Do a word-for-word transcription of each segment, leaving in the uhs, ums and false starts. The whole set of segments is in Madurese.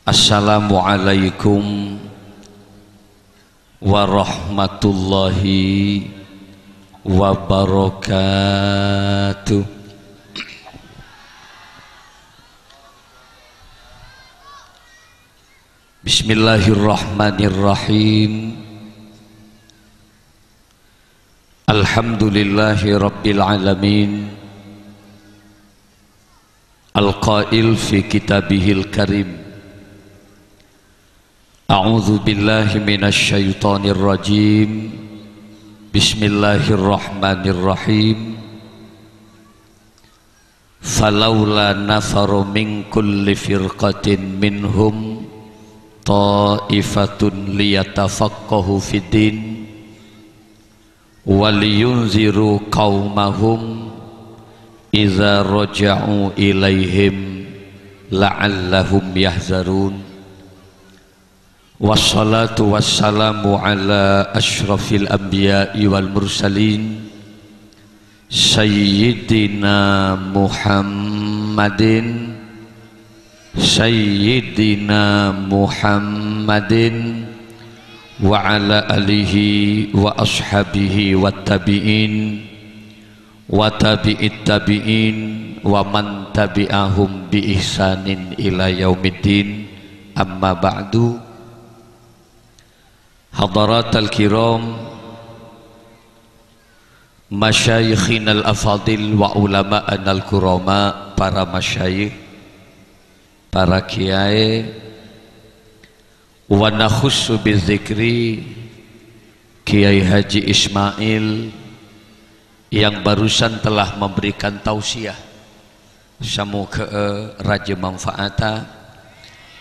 Assalamualaikum warahmatullahi wabarakatuh. Bismillahirrahmanirrahim. Alhamdulillahi rabbil alamin. Al-qail fi kitabihil karim, a'udzu billahi minasy syaithanir rajim. Bismillahirrahmanirrahim. Falaula nafara min kulli firqatin minhum ta'ifatun liyatafaqqahu fid din wa liyunziru qaumahum idza raja'u ilaihim la'allahum yahzarun. Wassalatu wassalamu ala asyrafil anbiya'i wal mursalin, Sayyidina Muhammadin, Sayyidina Muhammadin, wa ala alihi wa ashabihi wa tabi'in, wa tabi'it tabi'in, wa man tabi'ahum bi ihsanin ila yaumiddin, amma ba'du. Hadaratal kiram, masyayikhinal afadil, wa ulama'anal kurama, para masyayikh, para kiai, wa nakhussu bidzikri Kiai Haji Ismail yang barusan telah memberikan tausiah. Samoghâ'â rajâ manfaata,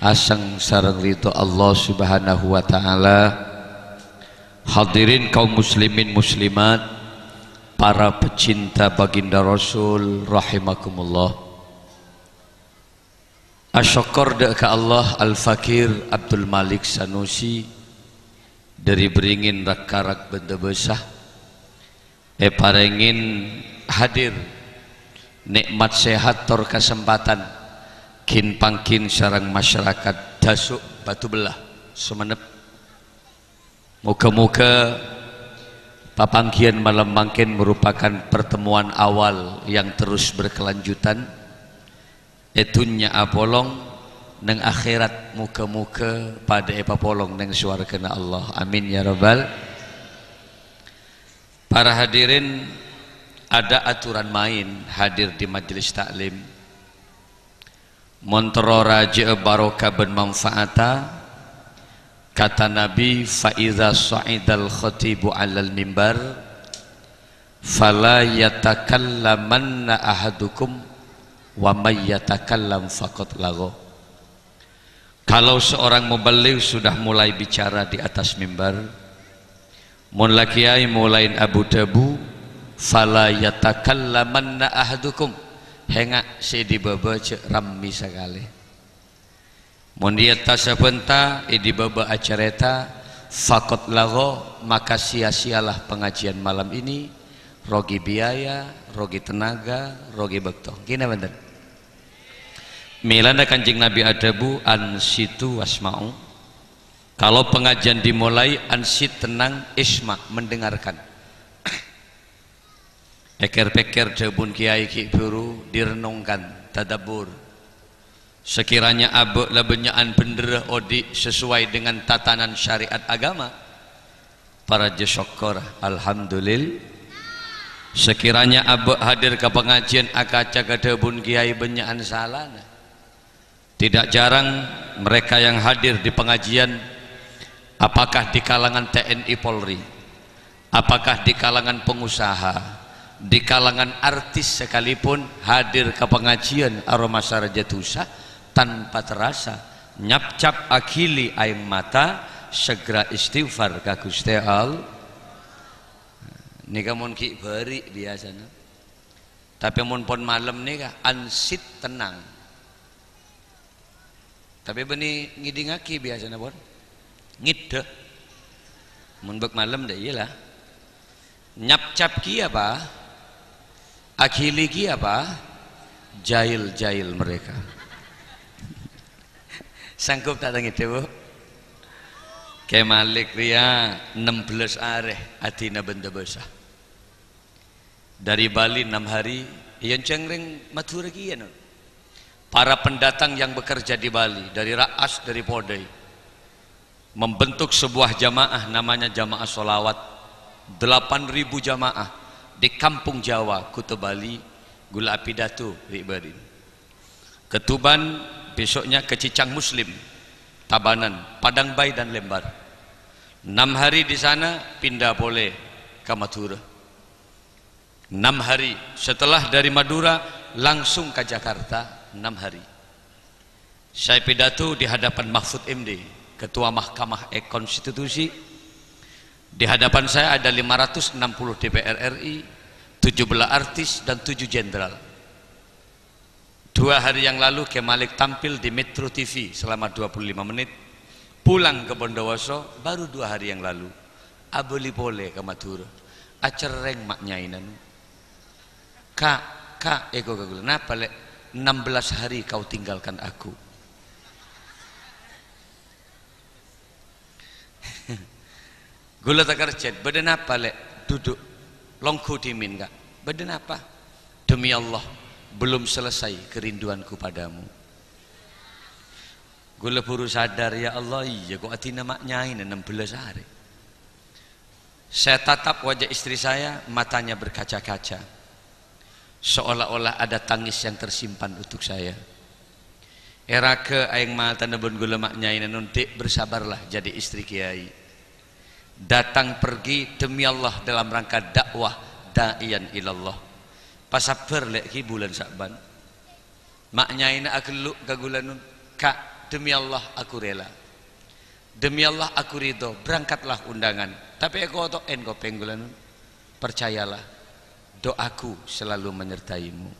asèng sareng ridho Allah Subhanahu wa Ta'ala. Hadirin kaum muslimin muslimat, para pecinta baginda Rasul rahimakumullah. Asokkor dâ' ka Allah, Al-Fakir Abdul Malik Sanusi, dâri bâringin rag-karag bân tebâsa, èparèngè hadir, nè'mat sehat tor kasempadhân, ghin-pangghun sareng masyarakat Dasuk Batu Belah, Sumenep. Moghâ-moghâ papangghiyân malem mangkèn merupakan pertemuan awal yang terus berkelanjutan. È dhunnya apolong, neng akhèrat moghâ-moghâ padâ èpapolong neng sowarghâna Allah. Amin ya rabbal. Para hadirin, ada aturan main hadir di majelis taklim. Mon terro rajâ'â barokah bân manfaata, kata Nabi, "Fa idza sha'idal khatibu 'alal mimbar, fala yatakallamanna ahadukum, wa may yatakallam faqad lagha." Kalau seorang muballigh sudah mulai bicara di atas mimbar, mon la kiai molaè abu-dhâbu, "Fala yatakallamanna ahadukum," hènga' sè è bâbâ jhâ' rammè sakalè. Mon dhiyâ ta' sabhânta è bâbâ acarèta, "Faqad lagha," maka sia-sialah pengajian malam ini, rogi biaya, rogi tenaga, rogi bâkto. Ghi napa bhunten? Mèlana Kanjeng Nabi adhâbu, "Ansitu wasma'u." Kalau pengajian dimulai, ansit, tenang, isma', mendengarkan. Èkèr-pèkkèr dhâbuna kiai ghi' bhuru, direnungkan, tadabbur. Sakiranya abâ' la bânnya'an bhendherrâ odi' sesuai dengan tatanan syariat agama, parajâ sokkor, alhamdulillah. Sakiranya abâ' hadir ka pangajiân akaca ka dhâbuna kiai bânnya'an salana. Tidak jarang mereka yang hadir di pengajian, apakah di kalangan T N I Polri, apakah di kalangan pengusaha, di kalangan artis sekalipun, hadir ka pangajiân aromasa rajâ dhusa, tanpa terasa, nyapcap aghili aèng mata, segera istighfar ka Ghustè Allah. Nèka mon ghi' bâri' biyasana. Tapè mon pon malem nèka ansit, tenang. Tapè bânnè ngèdingngaghi biyasana pon. Ngèdhâ. Mon bâk malem dâ' iyâ la. Nyapcap kèya, Pa. Aghili kèya, Pa. Jahil-jahil mereka. Sanggup ta' tang ngèdhâ, Bu? Kè Malik rèya ennem belas arè adina bân Tabasa. Dari Bali enam hari, iyâ, ènjhâng rèng Madhurâ kèya, no. Para pendatang yang bekerja di Bali, dari Ra'as, dari Podai, membentuk sebuah jamaah namanya Jamaah Sholawat. Delapan ribu jamaah di Kampung Jawa, Kuta Bali, ghulâ apidato rè' bâri'na. Ke Tuban, besoknya ke Cicang Muslim, Tabanan, Padang Bai, dan Lembar. Enam hari di sana, pindah polè ka Madhurâ. Enam hari. Setelah dari Madura, langsung ka Jakarta, enam hari. Saya pidato di hadapan Mahfud M D, Ketua Mahkamah Konstitusi, di hadapan saya ada lima ratus enam puluh D P R R I, tujuh belas artis, dan tujuh jenderal. Dua hari yang lalu, Kè Malik tampil di Metro T V selama dua puluh lima menit, pulang ke Bondowoso baru dua hari yang lalu. Abâli polè ka Madhurâ. Acerrèng ma' nyaèna, no. "Ka', Ka'," èko ka ghulâ, "napa, Lè'? Enam belas hari kau tinggalkan aku." Ghulâ takerjhât, "Bâdâ napa, Lè'? Duduk, longghu dhimèn, Ka'." "Bâdâ napa?" "Demi Allah, belum selesai kerinduanku padamu." Ghulâ buru sadar, "Ya Allah, iyâ, kok adina ma' nyaèna ennem belas arè." Saya tatap wajah istri saya, matanya berkaca-kaca, seolah-olah ada tangis yang tersimpan untuk saya. Èraghâ aèng matana bân ghulâ ma' nyaèna, no, Dik, bersabarlah jadi istri kiai. Datang pergi demi Allah dalam rangka dakwah, da'iyan ilallah. Pasabbhâr, Lè', ghi bulân Sa'ban. Ma' nyaèna aghelluk ka ghulâ, no, "Ka', demi Allah aku rela. Demi Allah aku ridho, berangkatlah undangan. Tapè èkoto'è kopèng ghulâ, no. Percayalah, doaku selalu menyertaimu."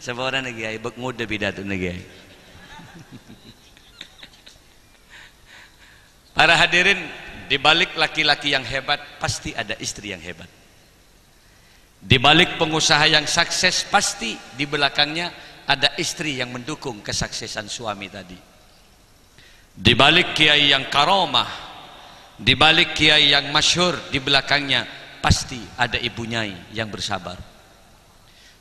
Saporana, Kèyaè, bâk ngodâ pidatona, Kèyaè. Para hadirin, di balik laki-laki yang hebat, pasti ada istri yang hebat. Di balik pengusaha yang sukses, pasti di belakangnya ada istri yang mendukung kesuksesan suami tadi. Di balik kiai yang karomah, di balik kiai yang masyhur, di belakangnya pasti ada ibu nyai yang bersabar.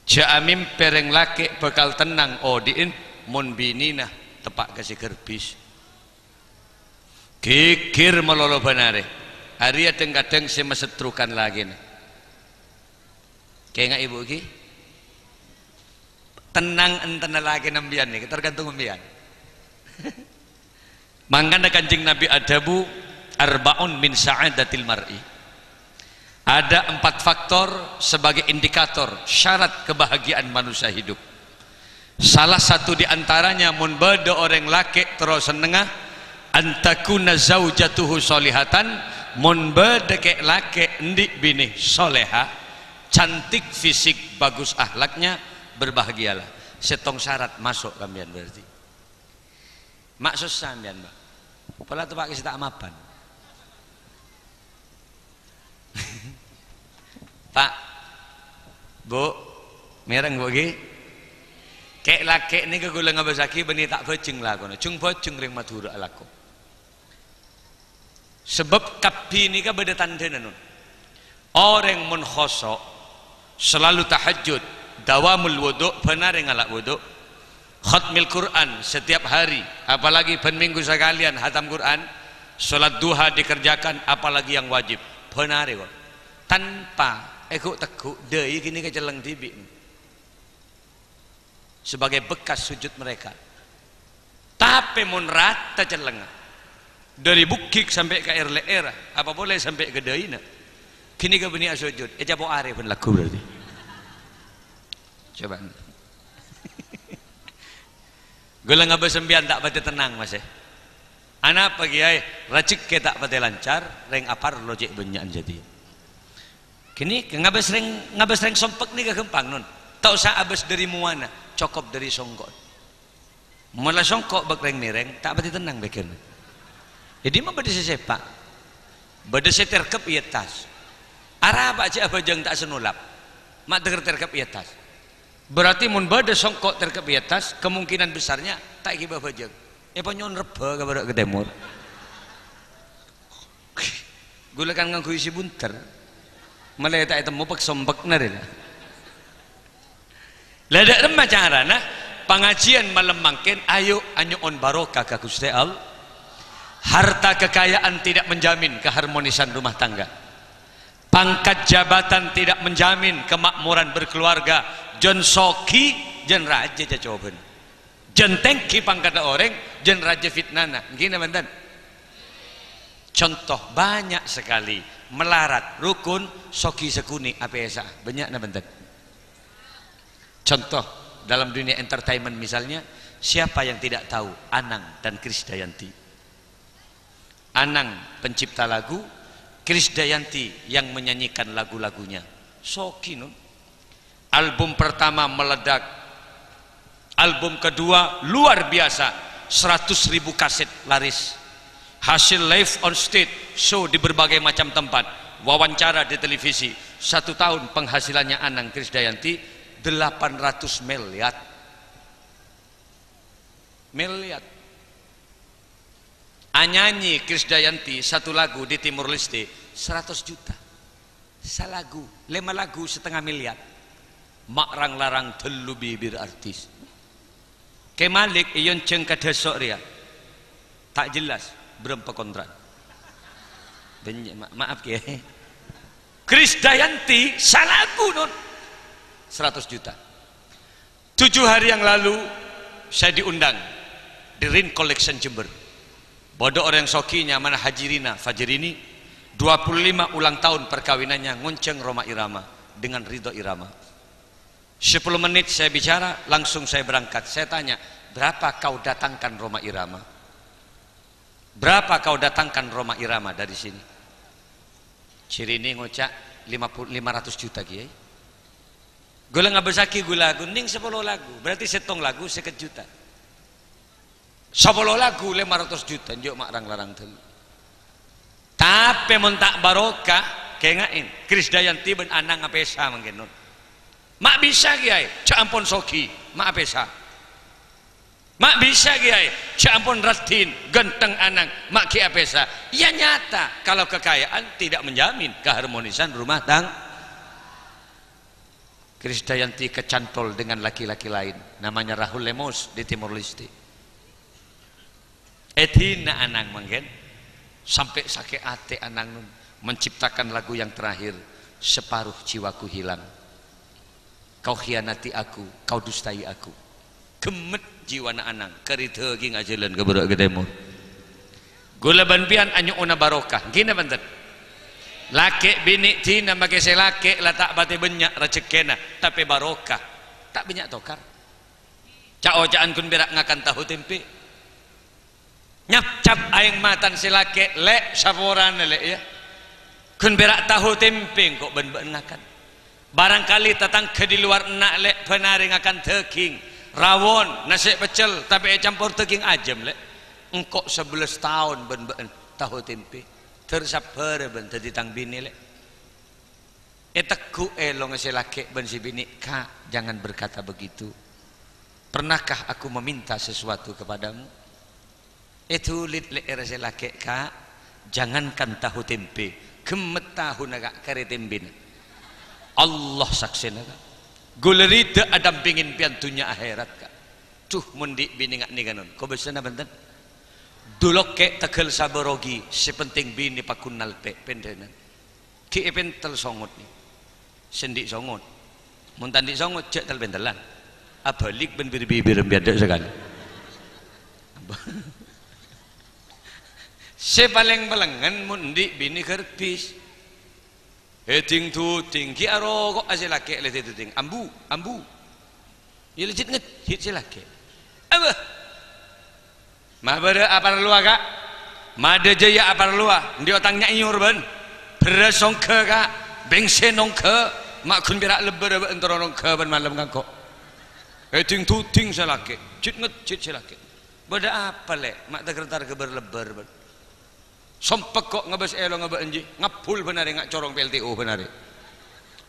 Jhâ' amèmpè rèng lakè' bhâkal tennang odi'in mon binèna teppa' ka sè ghârbis. Ghighir malolo bân arè. Arèya dhâng-kadhâng sè masettrukan lakèna. Kèngaè, Bu, ghi? Tennang enten lakèna empèyan nèka, tergantung empèyan. Mangkana Kanjeng Nabi adhâbu, "Arba'un min sa'adatil mar'i." Ada empat faktor sebagai indikator syarat kebahagiaan manusia hidup. Salah satu di antaranya, mon bâdâ orèng lakè' terro sennengnga, "An takuna zaujatuhu sholihatan," mon bâdâ kè' lakè' andi' binè soleha, cantik fisik, bagus akhlaknya, berbahagialah. Sèttong syarat maso' ka empèyan berarti. Ma' sossa empèyan, Pak. Pola teppa' ka sè ta' mapan. Pak, Bu, mèreng, Bu, ghi? Kè'-lakè' nèka ghulâ ngabâssaghi bânnè ta' bhâjheng lakona. Jhung-bhâjheng rèng Madhurâ alako. Sabâb kabbhi nèka bâdâ tandhâna, non. Orèng mon khoso', selalu tahajjud, dawamul wudu', bân arè ngala' wudu', khatmil Qur'an setiap hari, apalagi bân minggu sakalèyan hatam Qur'an, sholat duha dikerjakan, apalagi yang wajib, bân arè kok. Tanpa èghu'-tegghu', dâi ghânèka celleng dhibi'. Sebagai bekas sujud mereka. Tapè mon rata cellengnga, dâri bukik sampè' ka èr-lè'èrra, apa polè sampè' ka dâina, ghânèka bânnè asojud, ècapo' arè bân lagghu berarti. Coba. Ghulâ ngabâs sampèyan ta' patè tennang, Mas, è. Anapa, Kèyaè? Rajhekkè ta' patè lancar, rèng aparlo cè' bânnya'an jâdiyâ. Kènè ngabâs rèng, ngabâs rèng sompek nèka ghâmpang, non. Ta' osa abâs dâri mowana, cokop dâri songko'. Mola songko' bâk rèng-mèrèng, ta' patè tennang pèkkèrra. È dimma bâdâ sè sèpa'? Bâdâ sè tèrkep è attas. Arapa jhâ' abhâjâng ta' sanolap? Ma' tèker-tèrkep è attas. Berarti mon bâdâ songko' terkep è attas, kemungkinan besarnya ta' èghibâ abhâjâng. Èpanyowon rebbhâ ka bârâ' ka tèmor. Ghulâ kan ngangghuy si bhunter. Malè ta' ètemmo pek-sompekna rè la. La dâ' remma carana pangajiân malem mangkèn, ayo anyo'on barokah ka Ghustè Allah. Harta kekayaan tidak menjamin keharmonisan rumah tangga. Pangkat jabatan tidak menjamin kemakmuran berkeluarga. Jân soghi, jân rajâ cacobâna. Jân tèngghi pangkaddhâ orèng, jân rajâ fitnana. Èngghi napa bhunten? Contoh banyak sekali, melarat, rukun, soghi sakonè' apèsa'a. Bânnya' napa bhunten? Contoh, dalam dunia entertainment misalnya, siapa yang tidak tahu Anang dan Krisdayanti? Anang pencipta lagu, Krisdayanti yang menyanyikan lagu-lagunya. Soghi, non. Album pertama meledak. Album kedua luar biasa, seratus ribu kaset laris. Hasil live on stage, show di berbagai macam tempat, wawancara di televisi. Satu tahun penghasilannya Anang Krisdayanti delapan ratus miliar. Miliar. Anyanyi Krisdayanti satu lagu di Timor Leste seratus juta. Salagu, lèma lagu setengah miliar. Ma' rang-larang tello bibir artis. Kè Malik èyonjhâng ka Daso' rèya. Ta' jelas, bârâmpa kontra'. Bânnya', ma-, maaf, Kè. Krisdayanti salagu, non. Seratus juta. Tujuh hari yang lalu, saya diundang di Rin Collection Jember. Bâdâ orèng soghi nyamana Haji Rina Fajrini, dua puluh lima ulang tahun perkawinannya ngonjhâng Rhoma Irama dengan Ridho Irama. Sepuluh menit saya bicara, langsung saya berangkat. Saya tanya, "Berapa kau datangkan Rhoma Irama? Berapa kau datangkan Rhoma Irama dari sini?" Haji Rini ngoca', "Lima puluh, lima ratus juta, Kiai." Ghulâ ngabâssaghi ghulâ lagu, nèng sapolo lagu, berarti sèttong lagu sèket juta. Sapolo lagu lèma ratos juta, enjâ' ma' rang-larang tello. Tapè mon ta' barokah, kènga'è, Krisdayanti bân Anang apèsa mangkèn, non. Ma' bisa, Kiai, jhâ' ampon soghi, ma' apèsa. Ma' bisa, Kiai, jhâ' ampon raddhin, ghântheng Anang, ma' ghi' apèsa. Ya nyata, kalau kekayaan tidak menjamin keharmonisan rumah tang-, Krisdayanti kecantol dengan laki-laki lain, namanya Rahul Lemos di Timor Leste. Èdina Anang mangkèn, sampè' sakè' atè Anang, non, menciptakan lagu yang terakhir, "Separuh Jiwaku Hilang." "Kau khianati aku, kau dustai aku." Ghemmet jiwana Anang, karè dhâging ajhâlân ka bârâ' ka tèmor. Ghulâ bân pèyan anyo'ona barokah, èngghi napa bhunten? Lakè' binè' dina makè sè lakè' la ta' patè bânnya' rajhekkèna, tapè barokah. Ta' bânnya' tokar. Ca'-oca'an ghun pèra' ngakan taho tempe. Nyapcap aèng matan sè lakè', "Lè', saporana, Lè', ya. Ghun pèra' taho tempe engko' bân bâ'na ngakan. Barangkali tatangghâ di luar enna', Lè', bân arè ngakan dhâging, rawon, nasè' peccel, tapè ècampor dhâging ajâm, Lè'. Engko' sabellâs taon bân bâ'na taho tempe. Dhâr sabbhârâ bân dhâddhi tang binè, Lè'." Ètegghu' èlongnga sè lakè' bân sè binè', "Ka', jangan berkata begitu. Pernahkah aku meminta sesuatu kepadamu?" Èdhulit lè'èrra sè lakè', "Ka', jangankan taho tempe, ghemmet tahona, Ka', karè tembena. Allah saksèna, Ka'. Ghulâ ridha adampingin pèyan dhunnya akhèrat, Ka'." Duh, mon dhi' binè nga' nèka, non, kobâsana bhunten. Dulokè' tegghâl sabâ rogi, sè penting binè paggun nalpè' pendhânan. Ghi' èpentel songot, nè. Sè andi' songot. Mon ta' andi' songot, jhâ' tel-pentelan. Abâlik bân bir-bibir embi' adâ' sakalè. Sè palèng-palèngngen mon andi' binè ghârbis. Èding-duding, ghi' aroko'a sè lakè' lè ding-duding. Ambu, ambu. Iyâ, lejjit ngejjit sè lakè'. Abâ! Mabârâ aparlowa, Ka'? Madâ jâyâ aparlowa. Andi' otang nya' èyor bân. Bherrâs ongghâ, Ka'. Bèngsèn ongghâ. Ma' ghun pèra' lebbârâ bâ'na terro ongghâ bân malem ngangko'. Èding-duding sè lakè'. Jit-ngejjit sè lakè'. "Bâdâ apa, Lè'? Ma' tagher-targhâbâr lebbâr bân." Sompek ko' ngabâs èlongnga bâ'na jiyâ, ngabbhul bân arè nga' corong P L T O bân arè.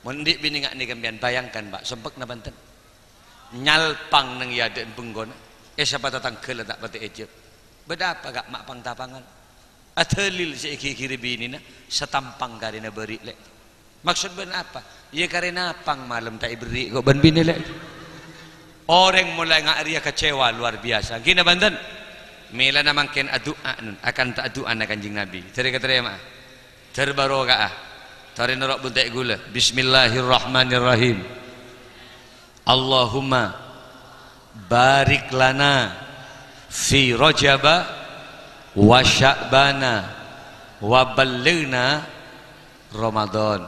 Mon andi' binè nga' nèka sampèyan, bayangkan, Pak, sompek napa enten? Nyalpang neng è adâ'na bengkona, è sapa tatangghâ la ta' patè èjâb. Bâdâ apa, Ka', ma' pang-tapangan? Adâlil sè èghighiri binèna, satampang karèna bâri', Lè'. Maksod bâ'na apa? Iyâ karèna pang malem ta' èberri' ko' bân binè, Lè'. Orèng molaè nga' rèya kecewa luar biasa. Ghi napa bhunten? Mèlana mangkèn adu'a, nun, akanta' adu'ana Kanjeng Nabi. Dhâri katarèma'a. Dhâr barokah. Torè noro' bunte' ghulâ. Bismillahirrahmanirrahim. Allahumma barik lana fi Rajaba wa Sya'bana wa ballighna Ramadan.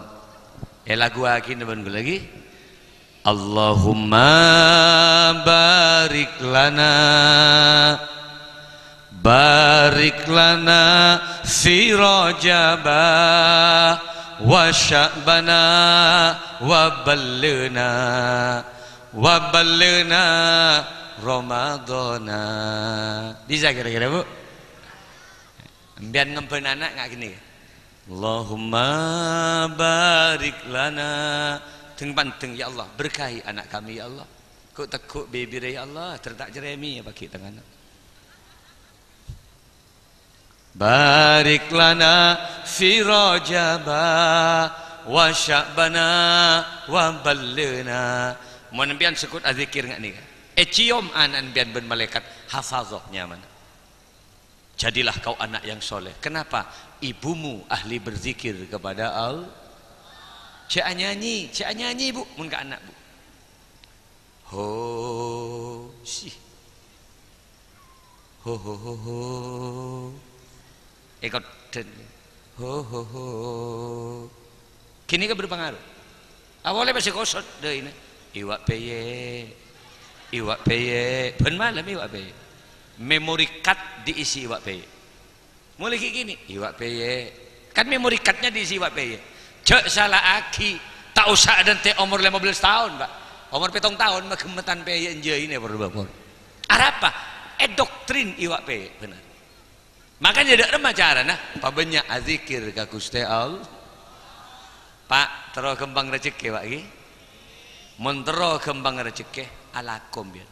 Èlaguwaghi napa ghulâ ghi? Allahumma barik lana, barik lana fi Rajaba wa Sya'bana wa ballighna, wa ballighna Ramadhana. Bisa kira-kira, Bu? Empiyan ngembhân ana' nga' gini. Allahumma barik lana. Dheng-pandheng, "Ya Allah, berkahi anak kami, ya Allah. Ghu'-tegghu' bibirra, ya Allah, dhâr ta' cerrèmè, ya, paghi' tengngana." Barik lana fi Rajaba wa Sya'bana wa ballighna. Mon empiyan sèkut adzikir nga' nèka. Èciom ana' empiyan bân malaèkat, hafadhah nyamana. Jadilah kau anak yang soleh. Kenapa? Ibumu ahli berzikir kepada Allah. Jhâ' anyanyi, jhâ' anyanyi, Bu, mon ka ana', Bu. Ho, si. Ho, ho, ho, ho. Èkoddhâ. Ho, ho, ho. Ghânèka berpengaruh. Awalnya masih gosot, dâina. Iwa' pèyè'. Iwa' pèyè'. Bân malem iwa' pèyè'. Memory card diisi iwa' pèyè'. Mulai kayak gini, iwa' pèyè'. Kan memory card-nya diisi iwa' pèyè'. Jhâ' sala'aghi, ta' osa adânte' omor lèma bellâs taon, Pak. Omor pèttong taon maghemmetan pèyè' enjâina por-bâpor. Arapa? Èdoktrin iwa' pèyè', bener. Makanya dâ' remma carana, pabânnya' adzikir ka Ghustè Allah. Pak, terro ghâmpang rejhekkè, Pak, ghi? Mon terro ghâmpang rejhekkè, alako, biyen.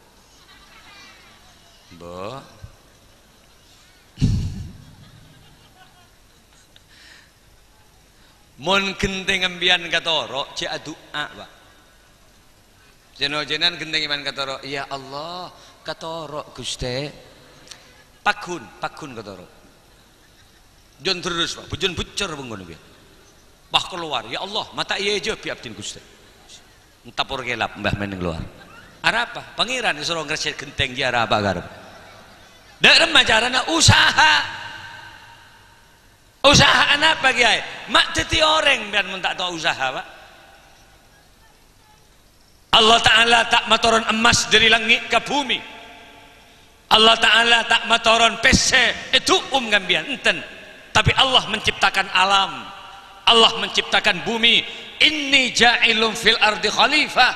Bo. Mon ghenteng empiyan katoro', jhâ' adu'a, Pak. Jhân-ojhânan ghenteng empiyan katoro', "Ya Allah, katoro', Ghustè." Pagghun, pagghun katoro'. Jhân terros, Pak. Bujân buccer bengkona, biyen. Pas kalowar, "Ya Allah, mata iyâ jâbi abdhina, Ghustè." Entapor kelap, Mbah, mennèng kalowar. Arapa? Pangèran èsoro ngressèt ghenteng, jhâ' arapa karep. Dâ' remma carana usaha. Usaha anapa, Kèyaè? Ma' dhâddhi orèng, biyen mon ta' tao usaha, Pak. Allah Ta'ala ta' matoron emmas dâri langngè' ka bhumè. Allah Ta'ala ta' matoron pèssè èdu'um ka empiyan, enten. Tapi Allah menciptakan alam. Allah menciptakan bumi. "Inni ja'ilun fil ardi khalifah."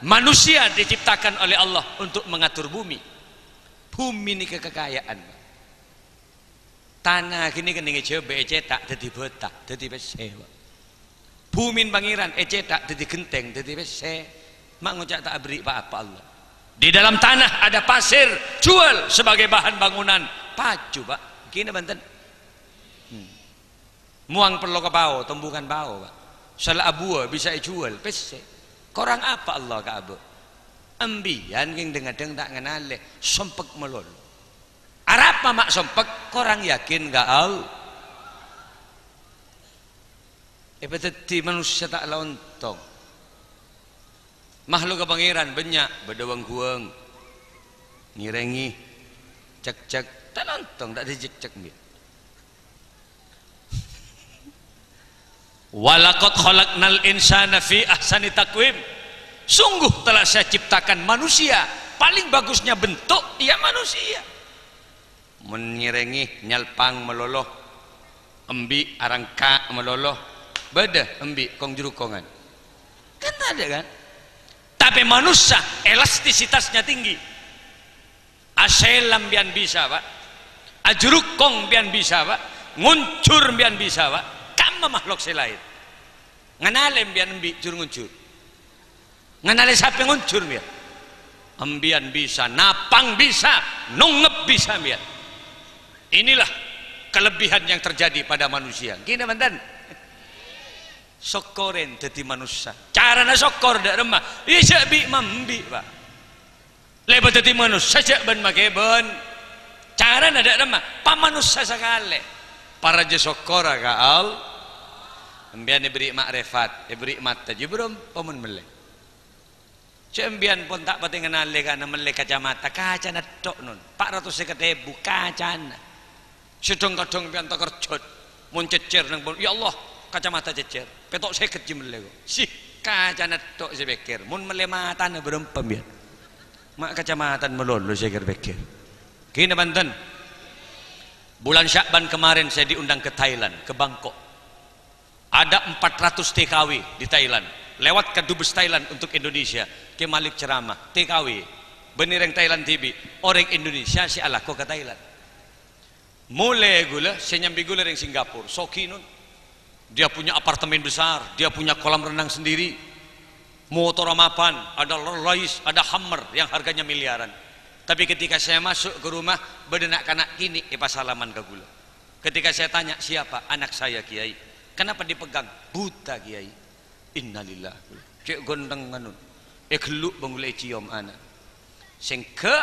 Manusia diciptakan oleh Allah untuk mengatur bumi. Bumi nèka kakaja'an. Tana ghânèka nèng è Jhâbâ ècètak dhâddhi bâta, dhâddhi pèssè, Pak. Bhumèna Pangèran ècètak dhâddhi ghenteng, dhâddhi pèssè. Ma' ngoca' ta' aberri' pa-apa Allah. Di dalam tanah ada pasir, jual sebagai bahan bangunan. Paju, Pak. Ghânèka bhunten. Hmm. Mowang pello ka pao, tombungan pao, Pak. Sala abuwâ bisa èjuwâl, pèssè. Korang apa Allah ka abâ'? Empiyan ghing dhâng-ngandhâng ta' nganalè, sompek malolo. Arapa ma' sompek? Korang yakin ka Allah. Èpadhâddhi manossa ta' la ontong. Mahlukka Pangèran bânnya', bâdâ wâng-ghuwâng. Ngèrèngè. Cèk-cèk. Ta' la ontong, ta' dicèk-cèk, mbiya. "Walaqad khalaqnal insana fi ahsani taqwim." Sungguh telah saya ciptakan manusia paling bagusnya bentuk, ya manusia. Mon ngèrèngè nyalpang malolo, embi' arangka' malolo, bâdâ embi' kong-jhurukkongan. Kan tadâ', kan? Tapè manossa elastisitasnya tinggi. Asèlam biyan bisa, Pak. Ajhurukkong biyan bisa, Pak. Ngonjhur biyan bisa, Pak. Kamma mahlok sè laèn. Nganalè biyan embi' jhur-ngonjhur. Nganalè sapè ngonjhur biyan. Embiyan bisa, napang bisa, nongngep bisa embiyan. Inilah kelebihan yang terjadi pada manusia. Gini, bhunten. Sokkorè dhâddhi manossa. Carana sokkor dâ' remma? Iyâ jhâ' bi' mambi', Pak. Lèbât dhâddhi manossa jhâ' bân makè bân. Carana dâ' remma? Pamanossa sakalè. Parajâ sokkora ka Allah. Embiyan èberri' ma'rifat, èberri' mata, jhâ' bârâmpa mon mellè. Jhâ' embiyan pon ta' patè nganalè kana mellè kacamata, kacana tho', non. Pa' ratos sèket èbu kacana. Sè dhâng-kadhâng embiyan takerjhât, mon cècèr neng pon, "Ya Allah, kacamata cècèr, pètto' sèket jiyâ mellè, ko'." Sih, kacana tho' sè pèkkèr, mon mellè matana bârâmpa embiyan? Ma' kacamata malolo sè èkèr-pèkkèr. Gini, bhunten. Bulan Sya'ban kemarin saya diundang ke Thailand, ke Bangkok. Ada empat ratus T K W di Thailand. Lewat Kadubes Thailand untuk Indonesia, Kè Malik ceramah, T K W. Bânnè rèng Thailand dhibi', orèng Indonesia sè alako ka Thailand. Molè ghulâ, sè nyambi ghulâ rèng Singapura, soghi, non. Dia punya apartemen besar, dia punya kolam renang sendiri. Motorra mapan, ada Rolls Royce, ada Hummer yang harganya miliaran. Tapi ketika saya masuk ke rumah, bâdâ na'-kana' kènè' èpasalaman ka ghulâ. Ketika saya tanya, "Siapa?" "Anak saya, Kiai." "Kenapa dipegang?" "Buta, Kiai." "Innalillah." Cè' ghânteng anu. Èghellu' bân ghulâ èciom ana'. Sèngghâ,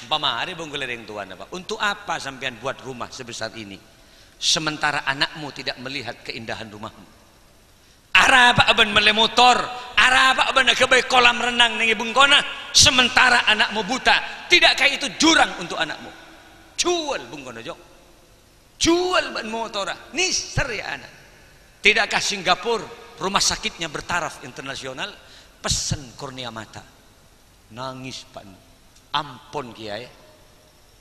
umpama arè bân ghulâ rèng towana, Pak. "Untuk apa sampèyan buat rumah sebesar ini, sementara anakmu tidak melihat keindahan rumahmu?" Arapa bân mellè motor, arapa bân aghâbây kolam renang neng è bengkona, sementara anakmu buta, tidakkah itu jurang untuk anakmu? Juwâl bengkona, Jo. Juwâl bân motorra, nèser, ya, ana'. Tidakkah Singapura, rumah sakitnya bertaraf internasional, pessen kornea mata? Nangès, Pak. Ampon, Kiai.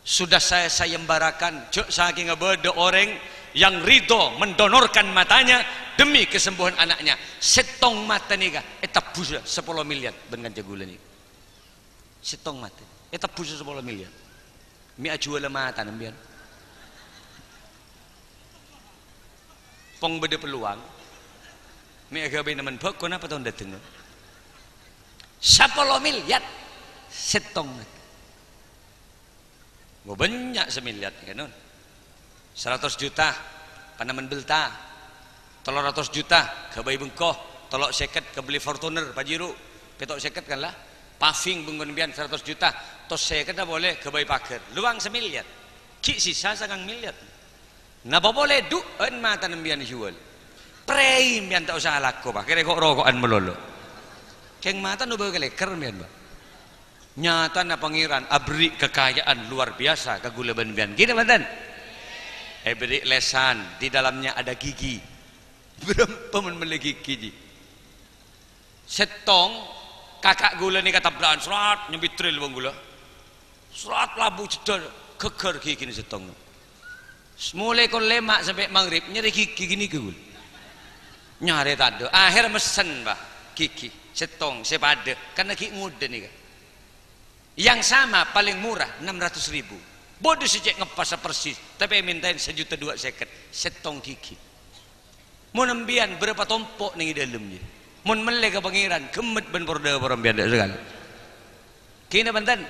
Sudah saya sayembarakan, jhâ' sakènga bâdâ orèng yang ridho mendonorkan matanya demi kesembuhan anaknya. Sèttong mata nèka ètebbhusa sapolo milyar bân kanca ghulâ nèka. Sèttong mata ètebbhusa sapolo milyar. Mè' ajuwâlâ matana embiyan. Pong bâdâ peluang. Mè' aghâbây nèmmen bhâko napa taon dâteng? Sapolo milyar. Sèttong. Ngo bânnya' samilyar, ya, non. Saratos juta, panèmmen bèlta. Tello ratos juta, ghâbây bengko. Tello sèket, ghâbây Fortuner, Pajero. Pètto' sèket, kan, la? Paving bengkona embiyan saratos juta. Tos sèket polè, ghâbây paghâr. Lowang samilyar. Ghi' sisa sangang milyar. Napa polè du'ân matana embiyan juwâl? Prèi embiyan ta' osa alako, Pak. Kèrè ko'-roko'an malolo. Kèng mata noba kalèkèr embiyan, Pak. Nyatana Pangèran aberri' kakaja'an luar biyasa ka ghulâ bân embiyan. Gini, bhunten? Èberri' lèsan, di dalamnya ada gigi. Bârâmpa mon mellè gigi, ji? Sèttong, kaka' ghulâ nèka tabra'an, srat, nyambit rèl bân ghulâ. Srat labu jhedhâ, ghâgghâr ghighina sèttong. Mulai kon lèma' sampè' maghrib, nyarè ghigi ghânèka ghulâ. Nyarè tadâ'. Akhèr messen, Pak, ghigi sèttong sè padâ, karna ghi' ngodâ nèka. Yang sama paling murah enam ratus ribu. Bâdâ sè cè' ngeppas persis, tapè mèntaèn sajuta dua sèket, sèttong ghigi. Mon embiyan bârâmpa tompo' neng è dâlem, jâ? Mon mellè ka Pangèran, ghemmet bân por-dhâpor embiyan dâ' sakalè. Kèna bhunten?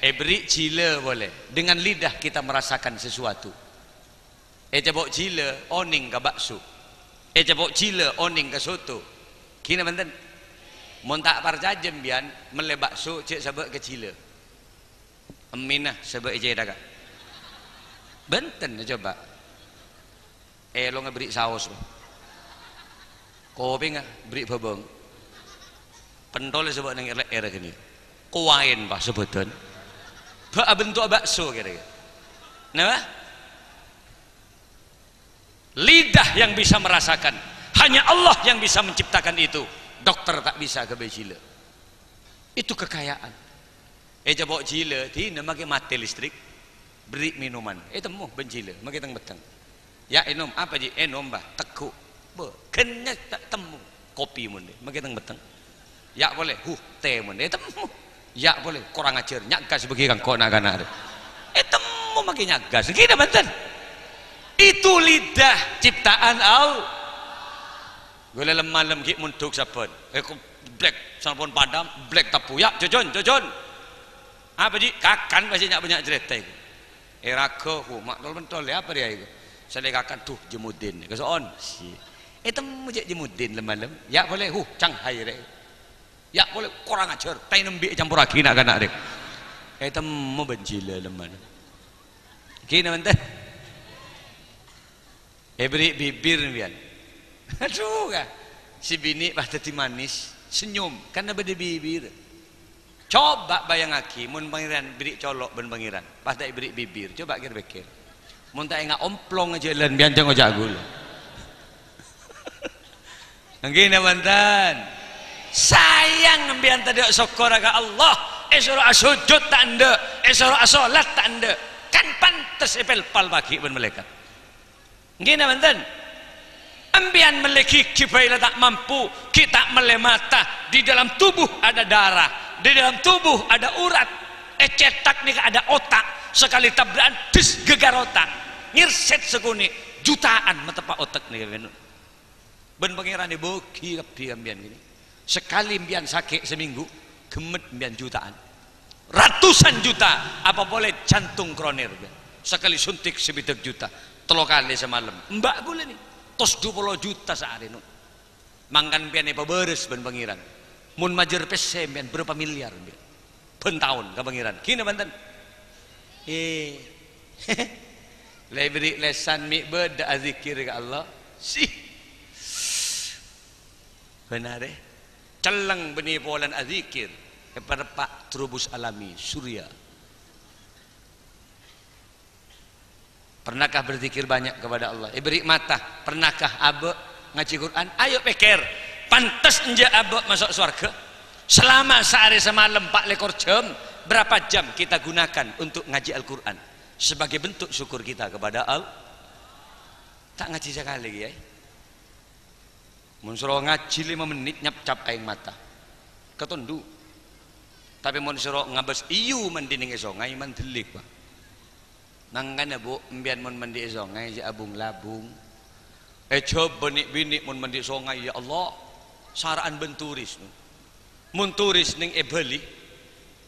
Èberri' jhilâ polè. Dengan lidah kita merasakan sesuatu. Ècapo' jhilâ, onèng ka bakso. Ècapo' jhilâ, onèng ka soto. Kèna bhunten? Mon ta' parcajâ embiyan, mellè bakso, jhâ' sabâ' ka jhilâ. Emmèna sabâ' è cèthagghâ. Bhunten, coba. Èlongnga berri' saos, Pak. Kopèngnga berri' bhâbâng. Pentolè sabâ' neng lè'èrra ghânèka. Kowaèn, Pak, sabâdhân. Bâ' abento'a bakso kèra-kèra. Napa? Lidah yang bisa merasakan. Hanya Allah yang bisa menciptakan itu. Dokter tak bisa ghâbây jhilâ. Itu kekayaan. Ècapo' jhilâ, dinah makè matè listrik. Berri' mènoman. Ètemmo bân jhilâ, makè teng-petteng. "Ya', ènom." "Apa, Ji'?" "Ènom, Bah, teggu'." Bâ, ghânnya ta' temmo. Kopi mon dâ', makè teng-petteng. "Ya' polè." "Huh, tè mon dâ'." Ètemmo. "Ya' polè." "Korang ajhâr, nya' gas bâgi kangko' na'-kana' rè." Ètemmo makè nya' gas. Kèna bhunten? Itu lidah ciptaan Allah. Ghulâ lem-malem ghi' mondhuk sabbhân. Eh, kok blek, Telepon padam, blek tebu, "Ya, Jojon, Jojon." "Apa, Ji?" "Kakan pasti nya' bânnya' carèta iku." Èraghâ, "Hu, ma' tol-mentol ya, apa rèya iku?" Sè lè kakan, "Duh, Jemuddin." Kaso'on. Si. Ètemmo cè' Jemuddin lem-malem. "Ya' polè, hu, Canghai rè." "Ya' polè, kurang ajar, taè nembi' ècampurraghi na'-kana' rè." Ètemmo bân jhilâ lem-malem. Ghi napa enten? Èberri' bibir sampèyan. Adhu, ka. Si binè' pas dhâddhi manis, senyum, karna bâdâ bibir. Coba bâjângaghi, mon Pangèran berri' colo' bân Pangèran, pas ta' èberri' bibir, coba kèr-pèkkèr. Mon ta' enga' omplong jhâlân, sampèyan jhâ' ngoca' ghulâ. Èngghi napa enten? Sayang sampèyan tadâ' sokkorra ka Allah, èsoro asojud ta' endâ', èsoro asolat ta' endâ', kan pantes èpèlpal paghi' bân malaèkat. Èngghi napa enten? Sampèyan mellè ghighi bhâi la ta' mampu, ghi' ta' mellè mata. Di dalam tubuh ada darah, di dalam tubuh ada urat. Ècètak nèka ada otak. Sakalè tabra'an, des, ghâgghâr otak. Ngèrsèt sakonè', jutaan mateppa' otak nèka, bân Pangèran èbâghi kabbhi ka sampèyan ghini. Sakalè sampèyan sakè' samènggu, ghemmet sampèyan jutaan. Ratusan juta, apa polè jantung kronèr, sakalè suntik sabidhâk juta, tello kalè samalem. Emba' ghulâ nè, tos du polo juta saarè, no. Mangkana sampèyan èpabârâs bân Pangèran. Mon majâr pèssè sampèyan, bârâmpa milyar sampèyan? Bân taon ka Pangèran. Ghi napa enten? Eh. La èberri' lèsan mè' bâdâ adzikir ka Allah. Si. Bhender, eh. Cellèng bânnè polana adzikir. Èpareppa' trubus alami, surya. Pernahkah berzikir banyak kepada Allah? Èberri' mata, pernahkah abâ' ngajhi Qur'an? Ayo pèkkèr, pantes enjâ' abâ' maso' sowarghâ? Selama saarè samalem empat lekor jam, berapa jam kita gunakan untuk ngajhi Al-Qur'an sebagai bentuk syukur kita kepada Allah? Ta' ngajhi sakalè, Kèyaè. Mon soro ngajhi lèma mennit, nyapcap aèng mata. Katondu'. Tapè mon soro ngabâs èyu mandhi neng è songay, mandhellik, Pak. Mangkana, Bu, sampèyan mon mandhi è songay, jhâ' abung-labung. Èjhâbâ nè'-binè' mon mandhi è songay, ya Allah, sara'an bân turis. Mon turis neng è Bali,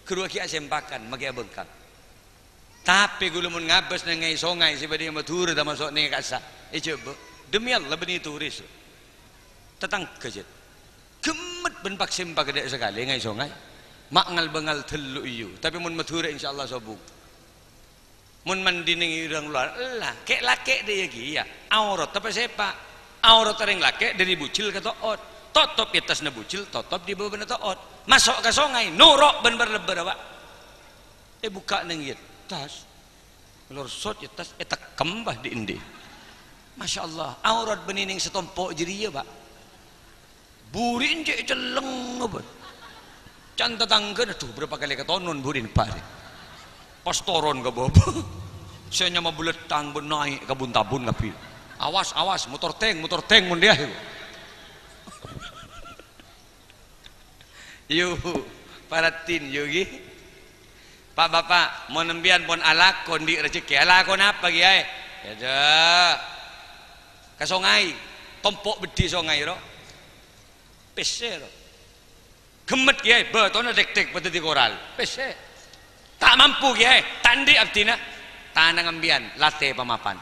ghâruwâghi asempakan, makè abengkak. Tapè ghulâ mon ngabâs neng è songay sè bâdâ è Madhurâ, tamaso' neng è ka'issa', èjhâbâ. Demi Allah, bânnè turis. Tatangghâ, jhât. Ghemmet bân pak-sempak dâ' sakalè neng è songay. Ma' ngal-bângal tello' èyu. Tapè mon Madhurâ, insyaallah sobung. Mon mandhi neng è rang lowar, ella, kè'-lakè' dâ' iyâ kèya. Aurat apa sepa'? Aurat orèng lakè' dâri bujel ka to'ot. Totop è attasna bujel, totop è bâbâna to'ot. Maso' ka songay, noro' bân bâr-lebbârrâ, Pak. Èbukka' neng è attas. Lorsot è attas, ètekkem, Pak, dhi'-endhi'. Masya Allah, aurat bânnè neng satompo' jârèya, Pak. Buri'na cè' cellèng, apa? Can tatangghâna, "Adhu, bârâmpa kalè katonon buri'na, Pak, rè?" Pas toron ka bâbâ. Sè nyama bulâttang bân naè' ka bun-tabun kabbhi. "Awas, awas, motor tèng, motor tèng, mon dâ' iyâ." Yu, paratin, yu, ghi. Pa'-bapa', mon sampèyan pon alako andi' rejekkè, alako napa, Kèyaè? Yâ, dâ. Ka songay, tompo' beddhi songay, ro. Pèssè, ro. Ghemmet, Kèyaè, bâtona tek-tek padâddhi koral. Pèssè. Ta' mampu, Kèyaè, ta' andi' abdhina. Tanang sampèyan, latè pamapan.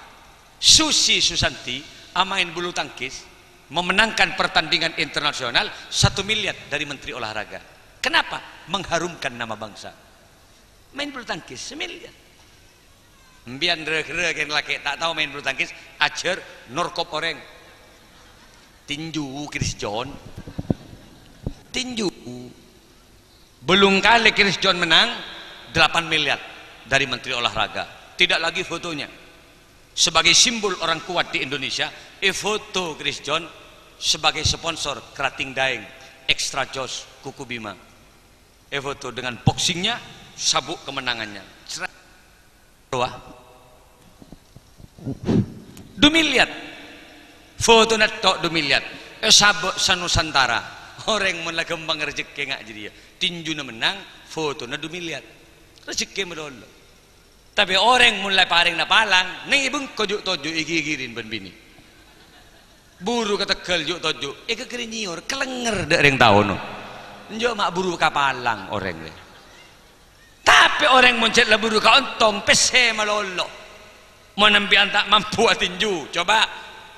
Susi Susanti amaèn bulu tangkis, memenangkan pertandingan internasional satu miliar dari Menteri Olahraga. Kenapa? Mengharumkan nama bangsa. Maèn bulu tangkis, samiliar. Sampèyan rè-ghârrâ kèng lakè' ta' tao maèn bulu tangkis, ajhâr norkop orèng. Tinju, Chris John. Tinju. Bellung kalè Chris John menang, delapan miliar dari Menteri Olahraga. Tidak lagi fotonya. Sebagai simbol orang kuat di Indonesia, èfoto Chris John sebagai sponsor kerating daeng Extra Joss Kuku Bima. Èfoto dengan boxingnya, sabuk kemenangannya. Cra-, rowa. Du miliar. Fotona tok du miliar. Èsabâ' sanusantara. Orèng mon la ghâmpang rejekkè nga' jârèya. Tinjuna mennang, fotona du miliar. Rejekkè malolo. Tapè orèng mon la èparèngana palang, neng è bengko ju'-toju' èghighiri bân binè. Buru ka Tegal ju'-toju', èghâghâri nyèyor, kalènger dâ' rèng taono. Enjâ' ma' buru kapalang orèng rè. Tapè orèng mon cè' la buru kaontong, pèssè malolo. Mon empèyan ta' mampu atinju, coba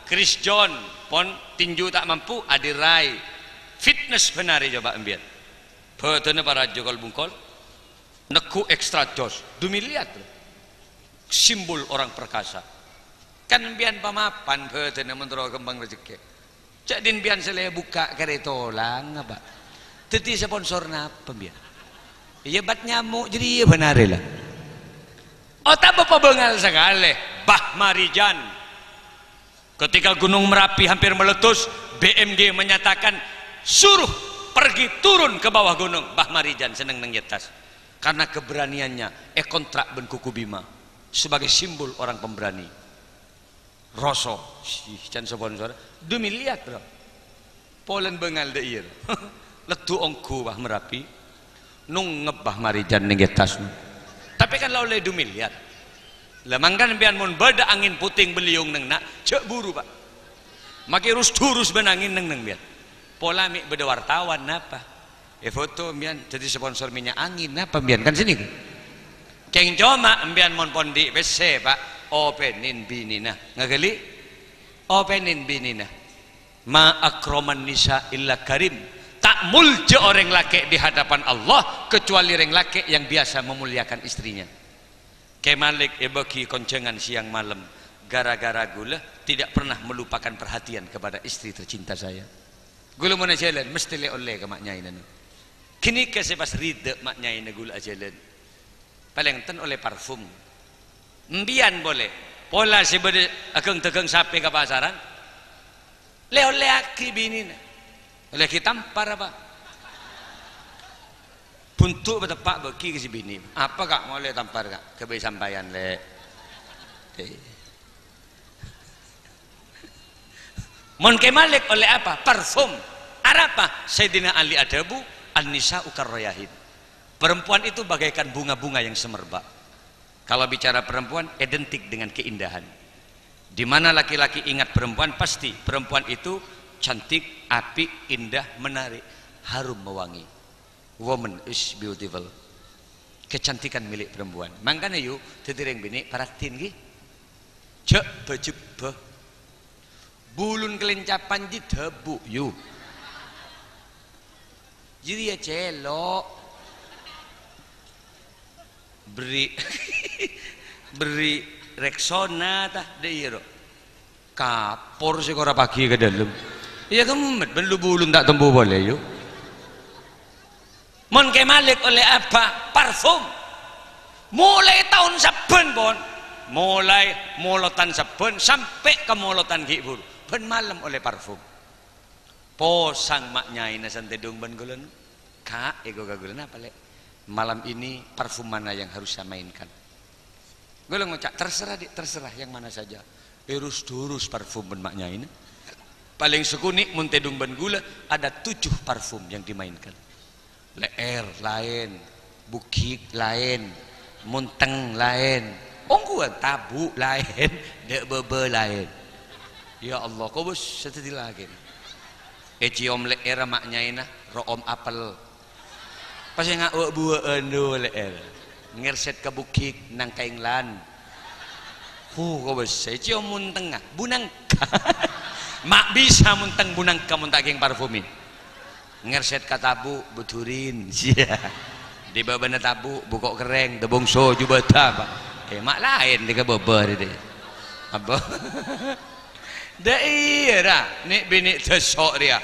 Chris John pon tinju ta' mampu, Adi Rai. Fitness bhânarè coba empèyan. Bhâdhânna parajâ kol-bungkol. Neggu' ekstra jos. Du miliar, bro. Simbol orang perkasa. Kan empèyan pamapan bhâdhânna mon terro kembang rejekkè. Cè' din empèyan sè la bukka' karè tolang apa? Dhâddhi sponsor napa empèyan? Iyâ, bat nyamo' jârèya bhânarè la. Otabâ pabângal sakalè, Bah Marijan. Ketika Gunung Merapi hampir meletus, B M G menyatakan, "Suruh pergi turun ke bawah gunung." Bah Marijan sè neng-neng è attas. Karena keberaniannya èkontrak bân Kuku Bima sebagai simbol orang pemberani. Roso, sih, can sponsor, du miliar, bro. Polana bângal dâ' iyâ, bro. Leddu ongghu, Bah Merapi. Nongngep, Bah Marijan neng è attas. Tapè kan la ollè du miliar. La mangkana empèyan mon bâdâ angèn potèng beliung neng na', jhâ' buru, Pak. Makè rus-durus bân angèn neng-neng empèyan. Pola mè' bâdâ wartawan napa? Èfoto empèyan dhâddhi sponsor minyak angin napa empèyan? Kan sanèka. Kèng coma empèyan mon pon andi' pèssè, Pak, opènè binèna. Ngaghâli? Opènè binèna. "Ma akraman nisa illa karim." Ta' moljâ orèng lakè' di hadapan Allah kecuali rèng lakè' yang biasa memuliakan istrinya. Kè Malik èbâgi konjhângan siang malem gara-gara ghulâ tidak pernah melupakan perhatian kepada istri tercinta saya. Ghulâ mon ajhâlân mestè lè-ollè ka ma' nyaèna. Ghânèka sè pas ridha ma' nyaèna ghulâ ajhâlân. Palèng ten ollè parfum. Empèyan polè, pola sè bâdâ aghâng-dâghâng sapè ka pasaran, lè-ollèaghi binèna. Ollèaghi tampar apa? Buntu' pateppa' bâgi ka sè binè. Apa, Ka', molè tampar, Ka'? Ghâbây sampèyan, Lè'. Eh. Mon Kè Malik ollè apa? Parfum. Arapa? Sayyidina Ali adhâbu, "An-nisa'u karrayahin." Perempuan itu bagaikan bunga-bunga yang semerbak. Kalau bicara perempuan, identik dengan keindahan. Di mana laki-laki ingat perempuan, pasti perempuan itu cantik, apik, indah, menarik, harum mewangi. Woman is beautiful. Kecantikan milik perempuan. Mangkana, yu, dhâddhi rèng binè' parhatin, ghi. Jhâ' bâ-jhebbhâ. Bulun kalèncapan jiyâ dhâbu', yu. Jârèya cèlo'. Berri', berri' Rexona, ta, dâ' iyâ, ro. Kapor sè kora paghi ka dâlem. Iyâ, ghemmet, bân lu-bulun ta' tembu polè, yu. Mon Kè Malik ollè apa? Parfum. Molaè taon sabbhân, pon. Molaè molotan sabbhân sampè' ka molotan ghi' bhuru. Bân malem ollè parfum. Posang ma' nyaèna sè tèdung bân ghulâ. "Ka'," èko ka ghulâ, "napa, Lè'? Malam ini parfum mana yang harus saya mainkan?" Ghulâ ngoca', "Terserah, Dik, terserah yang mana saja." Èrus-durus parfum bân ma' nyaèna. Palèng sakonè' mon tèdung bân ghulâ, ada tujuh parfum yang dimainkan. Lè'èr laèn, bugik laèn, montèng laèn, ongghuwân tabu' laèn, dâ' bâbâ laèn. Ya Allah, kobâs sè dhâddhi lakèna. Èciom lè'èrra ma' nyaèna, ro'om apel. Pas ènga' wâ'-buwâ'ân dhu lè'èr. Ngèrsèt ka bugik nang kaènglan. Hu, kobâs sè èciom montèngnga, bu nangka. Ma' bisa montèng bu nangka mon ta' kèng parfumè. Ngèrsèt ka tabu', bu durin. Sia. Dâ' bâbâna tabu', bu ko' kerrèng, dâ' bongso, jubâdhâ, Pak. Eh, ma' laèn dâ' ka bâbâ rè, dâ'. Apa? Dâ' iyâ, ra, nè'-binè' dâ' so' rèya.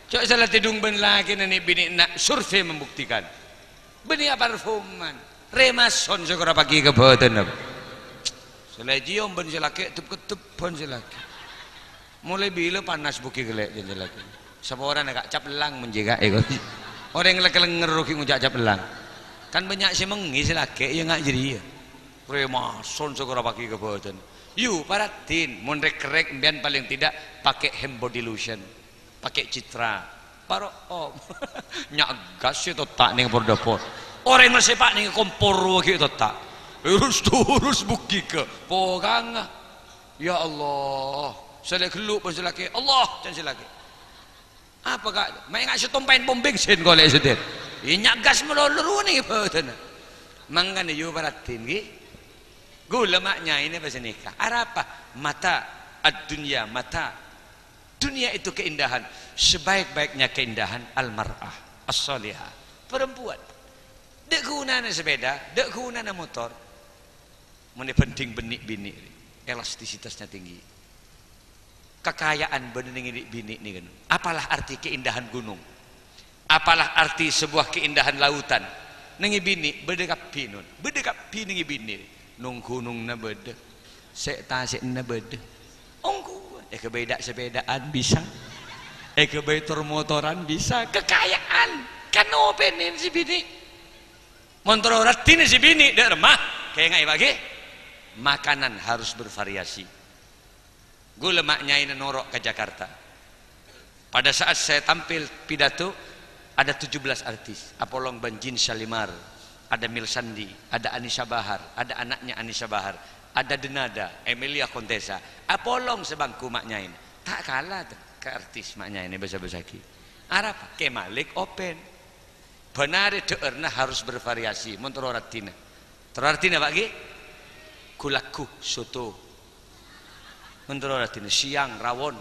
Cok sala tèdung bân lakèna nè'-binè' na' survei membuktikan. Bânnè aparfuman. Remason sè kora paghi ka bâdânna. Sè la èciom bân sè lakè' dep-keddebbhân sè lakè'. Molaè bilâ panas bugik ghellâ' jân sè lakè'. Saporana, Ka', cap ellang mon jiyâ, Ka', èko. Orèng lè-, lèngngèr ghi' ngoca' cap ellang. Kan bânnya' sè mengngè sè lakè', iyâ nga' jârèya. Remason sè kora paghi ka bâdân. Yu, parhatin, mon rèk-kerrèk empèyan palèng tidak pakai hand body lotion. Pakai Citra. Paro, oh. Nya' gas sè totta' neng por-dâpor. Orèng la sè pa' neng kompor rowa ghi' totta'. Rus-turus bugika. Pokangnga. Ya Allah. Sè la ghellu' bân sè lakè'. Allah, can sè lakè'. Apa, Ka'? Ma' enga' sè tompaèn pom bensin kole' sè dhâr. Iyâ, nya' gas malolo rowa nèng bâdânna. Mangkana, yu, parhatin, ghi. Ghulâ ma' nyaèna pas nèka. Arapa? Mata. Ad-dunya mata. Dunia itu keindahan. Sebaik-baiknya keindahan al-mar'ah as-salihah. Perempuan. Dâ' ghunana sepeda, dâ' ghunana motor. Mon èbhândhing bân nè'-binè', elastisitasnya tinggi. Kakaya'an bâdâ nèng nè'-binè' nèka. Apalah arti keindahan gunung? Apalah arti sebuah keindahan lautan? Nèng nè'-binè' bâdâ kabbhi, non. Bâdâ kabbhi nèng nè'-binè'. Nong ghunongnga bâdâ. Sè' tasè'na bâdâ. Ongghu, èghâbây dâ' sepedaan bisa. Èghâbây tor-motoran bisa. Kakaya'an. Kan opènèn sè binè'. Mon terro raddhina sè binè' dâ' remma, kaènga'è, Pa', ghi. Makanan harus bervariasi. Ghulâ ma' nyaèna noro' ka Jakarta. Pada saat saya tampil pidato, ada tujuh belas artis. Apolong bân Jin Salimar, ada Mil Sandi, ada Anisa Bahar, ada anaknya Anisa Bahar, ada Denada, Emilia Contessa. Apolong sabângku ma' nyaèna. Ta' kala ta' ka artis ma' nyaèna bâsa-bâsaghi. Arapa? Kè Malik open. Bân arè dhâ'ârna harus bervariasi, mon terro raddhina. Terro raddhina, Pa', ghi? Ghu-lagghu, soto. Mon terro raddhina, siang rawon,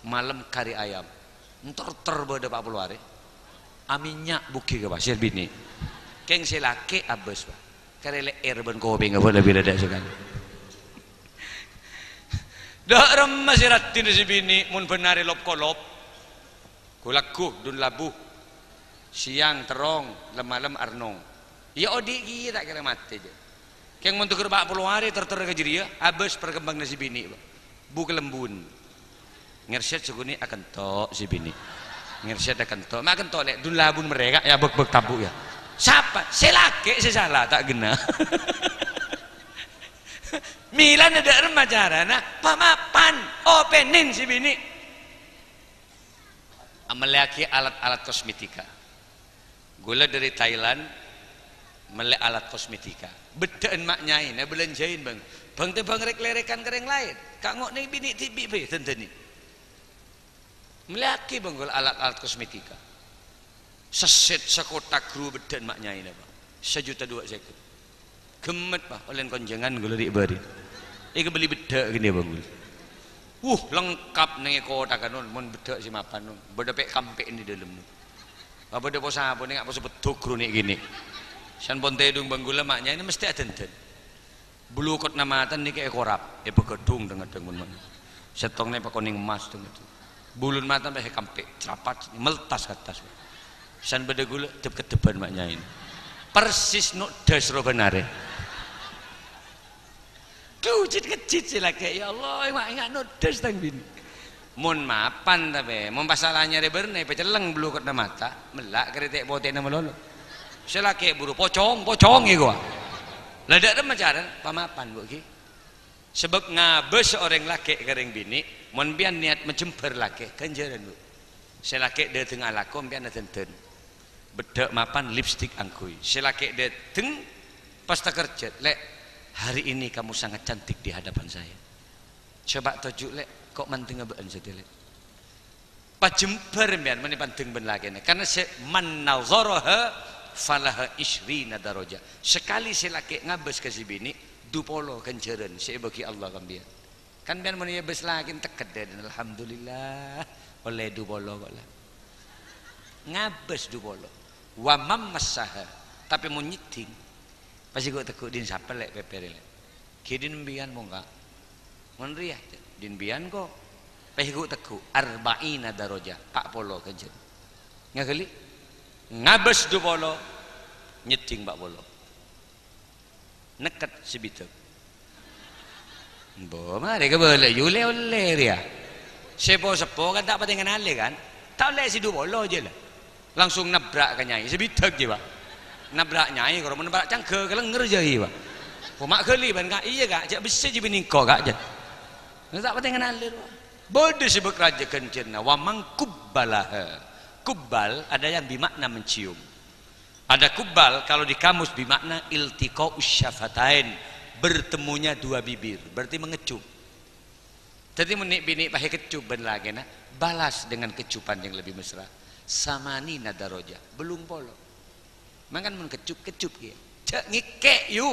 malem kari ayam. Entor-tor bâdâ pa' polo arè. Aminnya' bughi ka pasèr binè'. Kèng sè lakè' abâs, Pa'. Karè lè'èr bân kopèngnga bâdâ bilâ dâ' sakalè. Dâ' remma sè raddhina sè binè', mon bân arè lop-kolop. Ghu-lagghu, dun-labu. Siang terrong, lem-malem arnong. Iyâ, odi' kèya ta' kèra matè, jâ. Kèng mon tegghâr pa' polo arè ter-, ter ka jârèya, abâs parkembângnga sè binè', Pa'. Bu kalembun. Ngèrsèt sè ghunè' akento' sè binè'. Ngèrsèt akento'. Ma' akento' lè', dun-labun merrè, Ka', iyâ bek-bek tabu', iyâ. Sapa? Sè lakè' sè sala, ta' ghenna. Mèlana dâ' remma carana, pamapan, opènèn sè binè'. Amellèyaghi alat-alat kosmetika. Ghulâ dâri Thailand, mellè alat kosmetika. Beddhâ'ân ma' nyaèna, bâlânjhâin, Bâng. Bâng-tèbâng rèk-lèrèkan ka rèng laèn. Ka' ngo'na binè' dhibi' bhâi dândâni. Mellèyaghi, Bâng, ghulâ alat-alat kosmetika. Sèssèt sakothak ghru beddhâ'ân ma' nyaèna, Bâng. Sajuta dua sèket. Ghemmet, Pa', ollèna konjhângan ghulâ ri'-bâri'. Èkabelli beddhâ' ghânèka, Bâng, ghulâ. Wuh, lengkap nèng è kothak, non, mon beddhâ' sè mapan, non. Bâdâ pè'-kampè'na è dâlem, non. Bâdâ po-sapo nèng apa sè beddhuk ro nè'-kènè'. San pon tèdung, Bâng, ghulâ ma' nyaèna mestè adhândhân. Bulu kotna mata nèka èkorap, èpaghâdhung dhâng-ngadhâng, mon ma'. Sèttongnga èpakonèng emmas dhâng-ngadhâng. Bulun mata pas èkampè', crapat, meltas ka attas. San bâdâ ghulâ, dep-keddhebbhân ma' nyaèna. Persis nodhâs ro bân arè. Dhu, jit-ngejjit sè lakè', "Ya Allah, enga', enga' nodhâs tang binè'." Mon mapan tapè, mon pas sala nyarè bârna, èpacelleng bulu kotna mata, mella' karètè' potèna malolo. Sè lakè' buru, "Pocong, pocong," èkowa. La dâ' remma carana, pamapan, Bu, ghi. Sabâb ngabâs orèng lakè' ka rèng binè', mon pèyan niyat majembhâr lakè', ghânjhârân, Bu. Sè lakè' dâteng alako, pèyan adhândhân. Beddhâ' mapan, lipstik angghuy. Sè lakè' dâteng, pas takerjhât, "Lè', hari ini kamu sangat cantik di hadapan saya. Coba toju', Lè', ko' mandhengnga bâ'ân satèya, Lè'." Pajembhâr pèyan mon èpandheng bân lakèna. Karna sè man nazaraha falaha isyrina darajah. Sakalè sè lakè' ngabâs ka sè binè', dupolo ghânjhârân sè èbâghi Allah ka pèyan. Kan pèyan mon èabâs lakèna tekkeddhâ, "Alhamdulillah, ollè dupolo ko' la." Ngabâs dupolo. Wa mammassaha. Tapè mon nyeddhing, pas èghu'-teggu', "Dhin sapa, Lè', pèpèrè, Lè'?" "Ghi dhin empèyan, Bâng, Ka'." "Mon rèya, dhin empèyan ko'." Pas èghu'-teggu', "Arba'ina darajah, pa' polo ghânjhârân." Ngaghâli. Ngabâs dupolo, nyeddhing pa' polo. Nèkket sè bidhâk. Embo, marè kabâlâ, yu lè-ollè rèya. Sè po-seppo kan ta' patè nganalè, kan? Ta' ollè sè dupolo jâ la. Langsung nabrak ka nyai, sè bidhâk jiyâ, Pa'. Nabrak nyai, karo nabrak cangghâ, kalènger jâ, Pa'. "Ko' ma' ghâli bân, Ka'?" "Iyâ, Ka', jhâ' bessè jiyâ binè engko', Ka'," jâ. Ta' patè nganalè, Pa'. Bâdâ sè bâk rajâ ghânjhârânna, "Wa man qubbalaha." Qubbal ada yang bermakna mencium. Ada qubbal, kalau di kamus bermakna iltiqa'us syafatain, bertemunya dua bibir, berarti mengecum. Dhâddhi, mon nè'-binè' pas èkeccup bân lakèna, balas dengan kecupan yang lebih mesra. Samanina daroja, bâllung polo. Mangkana mon keccup, keccup kèya. Jhâ' ngèkè', yu.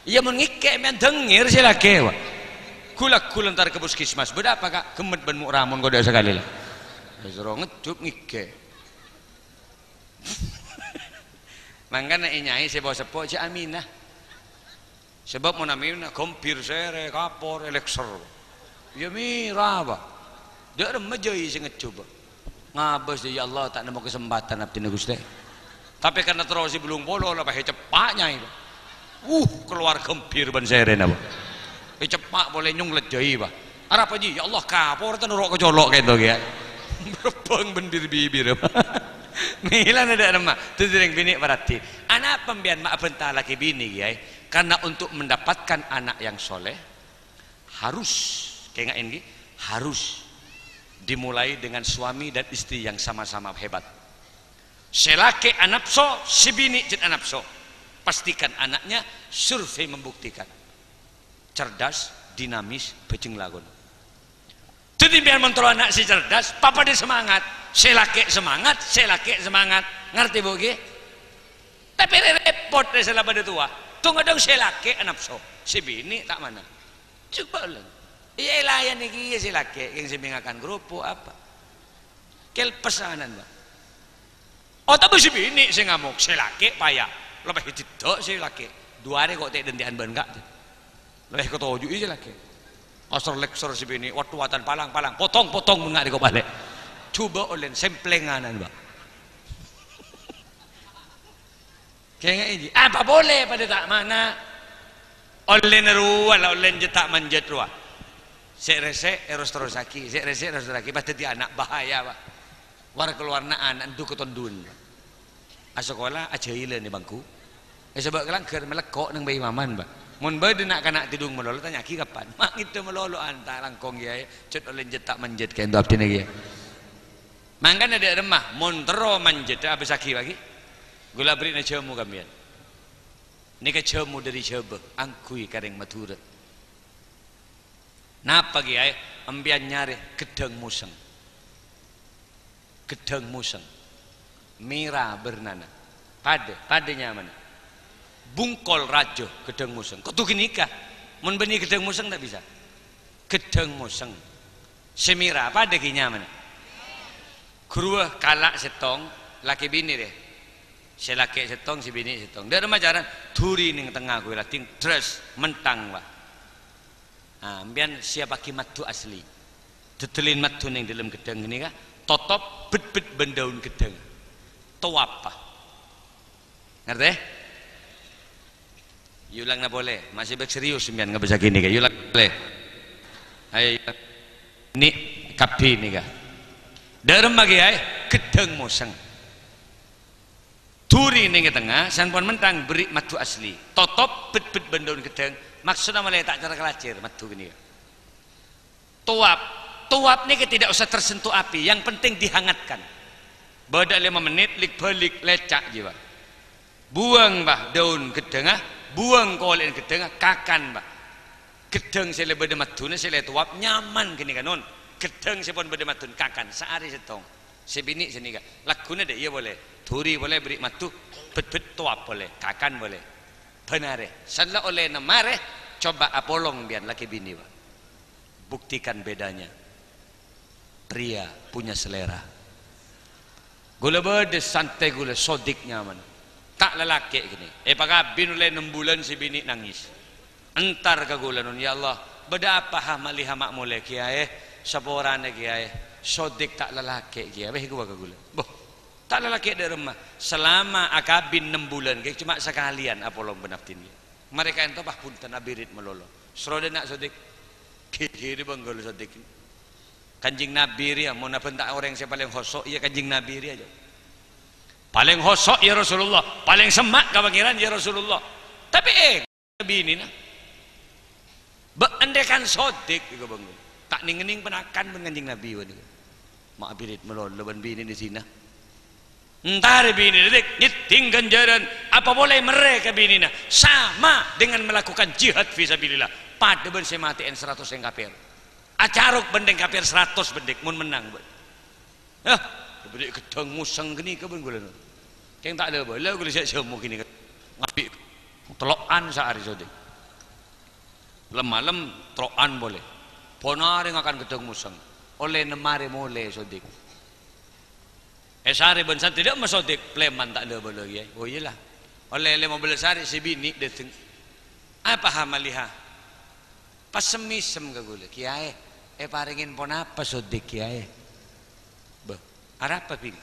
Iyâ, mon ngèkè', mèn dengngèr sè lakè, wa. Ghu-lagghu entar ka puskesmas. "Bâdâ apa, Kak?" "Ghemmet bân mo' ramon kodâ' sakalè, la." Èsoro ngeccup, ngèkè'. Mangkana ènyaè sè po-seppo jhâ' aminah. Sabâb mon aminah, ghâmpir sèrè, kapor, èlèkser. Iyâ mèra, bâ. Dâ' remma jhâi sè ngejjhu, bâ. Ngabâs, "Ya Allah, ta' nemmo kasempadhân abdhina, Ghustè." Tapè karna terro sè bâllung polo la pas èceppa' nyaè, bâ. Wuh, kalowar ghâmpir bân sèrèna, bâ. Èceppa' polè nyong lejjhâi, bâ. "Arapa, Ji?" "Ya Allah, kapor ta' noro' kacolo' kento kèya." Bhârbâng bân bir-bibir. Mèlana dâ' remma. Dhâddhi rèng binè' parhati. Anapa sampèyan ma' abhânta lakè binè, kèyaè? Karena untuk mendapatkan anak yang soleh, harus, kènga'è ngghi, harus dimulai dengan suami dan istri yang sama-sama hebat. Sè lakè' anapso, sè binè' jhât anapso. Pastikan anaknya, survei membuktikan. Cerdas, dinamis, bhâjheng lakona. Dhâddhi, sampèyan mon terro ana' sè cerdas, papadâ semangat. Sè lakè' semangat, sè lakè' semangat. Ngartè, Bu', ghi? Tapè rè-, rèpot rè sè la padâ towa. Dhung-kadhung sè lakè' anapso, sè binè' ta' mana. Coba, lèn. Iyâ, èlayani kèya sè lakè', kèng sè mè' ngakan kerupuk apa. Kelpes ana'na, Pak. Otabâ sè binè' sè ngamok, sè lakè' paya. Lebbi diddo' sè lakè'. Dhu arè ko' tè'-dântè'an bân ka'. Lebbi katoju'i sè lakè'. Asor-lèksor sè binè', "Wadhu, watan palang-palang, potong-potong mon nga' rèko palè'." Coba, olèn sèmplènganan, Pak. Kènga'è, Ji. Apa polè padâ ta' mana? Ollèna rowa la, ollèna jhât ta' manjhât rowa. Sè rèsè' èros-terrosaghi, sè rèsè' èros-terrosaghi, pas dhâddhi ana' bahaya, Pak. War-kalowarna ana' ndu katondhuwân. Asakola ajhâilân è bangku. Èsabâ' ka langghâr, malèkko' neng bâi maman, Pak. Mon bâdâ na'-kana' tèdung malolo, tanya'aghi kapan. Ma' ngèdhâ malolo anta langkong, kèyaè. Jhât ollèna jhât ta' manjhât kento abdhina, kèyaè. Mangkana dâ' remma, mon terro manjhât, abâssaghi, Pak, ghi. Ghulâ aberri'na jhâmo ka sampèyan. Nèka jhâmo dâri Jhâbâ, angghuy ka rèng Madhurâ. Napa, kèyaè? Empèyan nyarè ghedhâng mosèng. Ghedhâng mosèng. Mèra bârnana. Padâ, padâ nyamana. Bungkol rajâ ghedhâng mosèng. Kodhu ghânèka. Mon bânnè ghedhâng mosèng ta' bisa. Ghedhâng mosèng. Sè mèra padâ ghi nyamana. Ghâruwa kala' sèttong, lakè binè rè. Sè lakè' sèttong, sè binè' sèttong. Dâ' remma carana, dhuri neng tengnga ghuwâ lading, drès, menthang, Pak. Ah, empèyan siapaghi maddhu asli. Dâddhâllin maddhu neng dâlem ghedhâng ghânèka, totop bet-bet bân dâun ghedhâng. Towap, Pak. Ngartè? Èyolangna polè, masih bâk serius sampèyan ngabâssaghi nèka, èyolang polè. Ayo, èyolang. Nè' kabbhi nèka. Dâ' remma kèyaè, ghedhâng mosèng. Dhuri neng è tengnga, sampon menthang berri' maddhu asli. Totop bet-bet bân dâun ghedhâng, maksodda malè ta' cara kalajèr maddhu ghânèka. Towap. Towap nèka tidak usah tersentuh api, yang penting dihangatkan. Bâdâ lèma mennit, lik-bâlik, lèca' jiwa. Buwâng, Pak, dâun ghedhângnga, buwâng kolè'na ghedhângnga, kakan, Pak. Ghedhâng sè la bâdâ maddhuna, sè la ètowap, nyaman ghânèka, non. Ghedhâng sè pon bâdâ maddhuna, kakan, saarè sèttong. Sè binè' sè nèka. Lagghuna dâ' iyâ polè. Dhuri polè, berri' maddhu, bet-bet towap polè, kakan polè. Bân arè. San la ollèna marè, coba apolong sampèyan lakè binè, Pak. Buktikan bedanya. Pria punya selera. Ghulâ bâdâ santè ghulâ, Sodik nyamana. Ta' lalakè' ghânèka. Èpakabin ollè nem bulân sè binè' nangès. Entar ka ghulâ, non, "Ya Allah, bâdâ apa ha ma' lè ha ma' molè, kèyaè? Saporana, kèyaè. Sodik ta' lalakè', kèyaè." Wèh, ghuwâ ka ghulâ. Boh, ta' lalakè' dâ' remma. Salama akabin nem bulân, kèyaè, coma sakalèyan apolong bân abdhina. Marè kaènto, pas bhunten abirit malolo. Sro dâ' na' Sodik. Ghighiri bânggâl Sodik. Kanjeng Nabi rèya, mon abhânta orèng sè palèng hoso', iyâ Kanjeng Nabi rèya, jâ. Palèng hoso', ya Rasulullah. Palèng semma' ka Pangèran, ya Rasulullah. Tapè, eh, binèna. Bâ', andèkan Sodik, èko bânggâl. Ta' nèng-ngennèng ponakan bân Kanjeng Nabi, wâ, nèko. Ma' abirit malolo bân binèna è dinna. Entar binèna, Dik, nyeddhing ghânjhârân, apa polè merrè ka binèna, sama dengan melakukan jihad fisabilillah, padâ bân sè matè'è saratos orèng kafir. Acarok bhândhing kapèr saratos bhândhing, mon mennang, bâ. Hah? Bâdâ ghâddhâng mosèng ghânèka bân ghulâ. Kèng ta' la bâlâ ghulâ sè jhâmo ghânèka. Ngabi' tello'an saarè Sodik. Lem-malem tello'an polè. Ponarè ngakan ghâddhâng mosèng. Ollè nem arè molè Sodik. Èsarè bân santrè dâ' emma Sodik, plèman ta' la bâlâ, Kèyaè. Oh, iyâ la. Ollè lèma bellâs arè sè binè' dâteng. Apa hamaliha? Pas sem-mèsem ka ghulâ, "Kèyaè, èparèngè ponapa Sodik, Kèyaè?" "Bâh, arapa, Bhing?"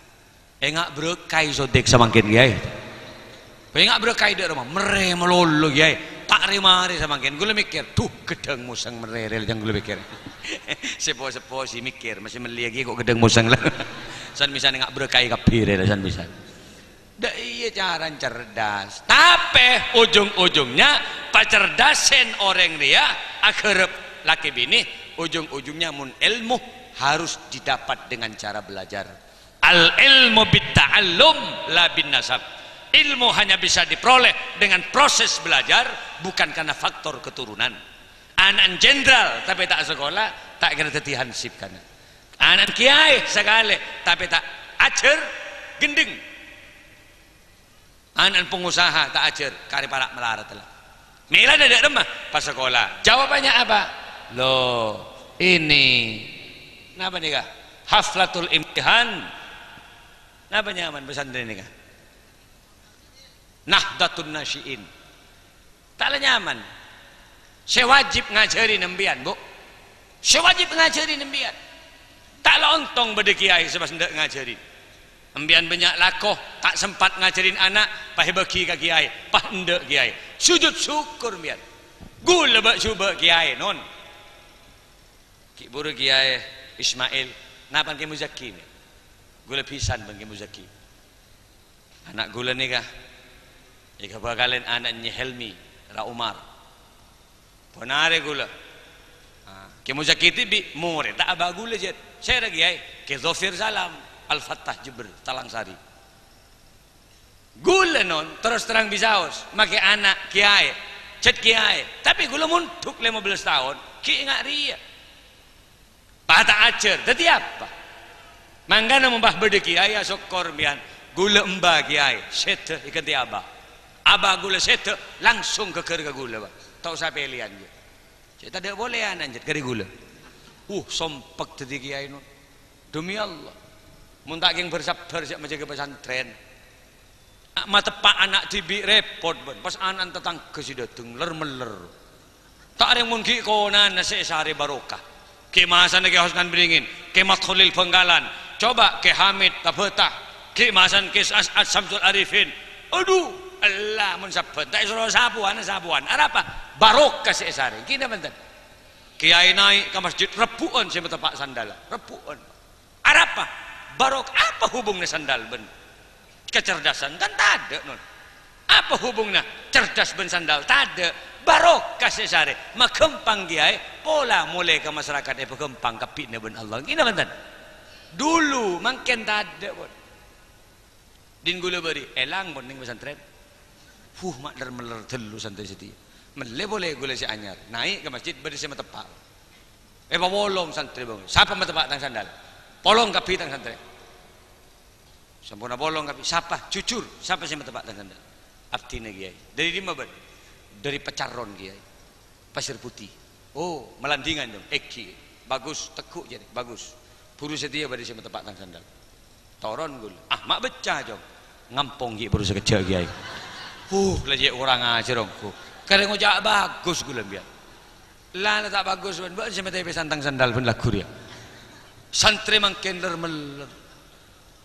"Enga' berkahi Sodik samangkèn, Kèyaè." "Bâh, enga' berkahi dâ' roma, merrè malolo, Kèyaè. Ta' rè-marè samangkèn." Ghulâ mèkkèr, "Dhu, ghâddhâng mosèng merrè rèl," jhâng ghulâ mèkkèr. Seppo-seppo sè mèkkèr, masih mellèya ghi' kok ghâddhâng mosèng la. San-mèsan enga' berkahi kabbhi rèl, san-mèsan. Dâ' iyâ carana cerdas. Tapè ujung-ujungnya pacerdasan orèng rèya aghârâp lakè binè, ujung-ujungnya mon èlmo harus didapat dengan cara belajar. Al ilmu bit ta'allum la bin nasab. Ilmu hanya bisa diperoleh dengan proses belajar, bukan karena faktor keturunan. Ana'na jenderal tapè ta' sakola, ta' kèra dhâddhi hansip kana'. Ana'na kèyaè sakalè tapè ta' ajhâr, ghendheng. Ana'na pangosaha ta' ajhâr, karè para' malarat la. Mèlana dâ' remma, pas sakola. Jawabannya apa? Loh, ini. Napa nèka? Haflatul imtihan. Napa nyaman pesantren nèka? Nahdlatun Nasyi'in. Ta' la nyaman. Sè wajib ngajhâri sampèyan, Bu. Sè wajib ngajhâri sampèyan. Ta' la ontong bâdâ kèyaè sè pas endâ' ngajhâri. Sampèyan bânnya' lako, ta' sempat ngajhâri ana', pas èbâgi ka kèyaè, pas endâ' kèyaè. Sujud syukur sampèyan. Ghulâ bâ'-jhubâ' kèyaè, non. Ghi' bhuru Kèyaè Ismail, napa Kè Muzaki, nè? Ghulâ bhisan bân Kè Muzaki. Ana' ghulâ nèka èkabhâkalè ana' Nyai Helmi, Ra Umar. Ponarè ghulâ. Ah, Kè Muzaki dhibi' morèdda abâ' ghulâ, jhât. Sèra, Kèyaè? Kè Dhofir Salam, Al-Fattah Jember, Talangsari. Ghulâ, non, terros terrang bisaos, makè ana' kèyaè, jhât kèyaè. Tapè ghulâ mondhuk lèma bellâs taon, ghi' nga' rèya. Pas ta' ajhâr, dhâddhi apa? Mangkana mon pas bâdâ kèyaè, asokkor sampèyan. Ghulâ emba kèyaè, sèdhâ èghântè abâ. Abâ ghulâ sèdhâ, langsung ghâggâr ka ghulâ, Pak. Ta' osa pèlèyan, jhâ'. Jhâ' tadâ' polè ana', jhât, karè ghulâ. Uh, sompek dhâddhi kèyaè, non. Demi Allah. Mon ta' kèng bhâr-sabbhâr jhâ' majâgâ pesantren. A-, mateppa' ana' dhibi' rèpot, bân. Pas ana'na tatangghâ sè dâteng, lèr-mellèr. Ta' rèng mon ghi' konana sè èsarè barokah. Ghi' masana Kè Hosnan Beringin, Kè Mat Kholil Bhângkalan, coba Kè Hamid Tabata, ghi' masana Kè As'ad Samsul Arifin. Adhu, ella mon sabbhân, ta' èsoro sapowana, sapowana. Arapa? Barokah sè èsarè. Ghi' napa bhunten? Kèyaè naè' ka masjid, rebbhu'ân sè mateppa' sandalla. Rebbhu'ân. Arapa? Barok-, apa hubunganna sandal bân kacerdasan? Kan tadâ', non. Apa hubunganna cerdas bân sandal? Tadâ'. Barokah sè èsarè. Maghâmpang kèyaè, pola molè ka masarakat èpaghâmpang kabbhina bân Allah. Ghi' napa bhunten? Dulu, mangkèn tadâ', pon. Dhin ghulâ bâri', èlang, pon, neng pesantren. Huh, ma' lèr-mellèr tello santrè satèya. Mellè polè ghulâ sè anyar. Naè' ka masjid, bâdâ sè mateppa'. Èpawolong santrè bângon. Sapa mateppa' tang sandal? Polong kabbhi tang santrè. Samponna polong kabbhi. Sapa? Jujur. Sapa sè mateppa' tang sandal? Abdhina, Kèyaè. Dâri dimma bâ'na? Dâri Pecaron, Kèyaè. Pasir Putih. Oh, malandhingan, dong. Èghi. Bagus. Tegghu' jârèya. Bagus. Buru satèya bâdâ sè mateppa' tang sandal. Toron ghulâ. Ah, ma' becca, Cong. Ngampong ghi' buru sakejjhâ', Kèyaè. Huh, la jhâ' korang ajhâr ongghu. Karè ngoca' bagus ghulâ, sampèyan. La, la ta' bagus, bân. Bâ'na sè matèpè santang sandal bân lagghu rèya. Santrè mangkèn lèr-mellèr.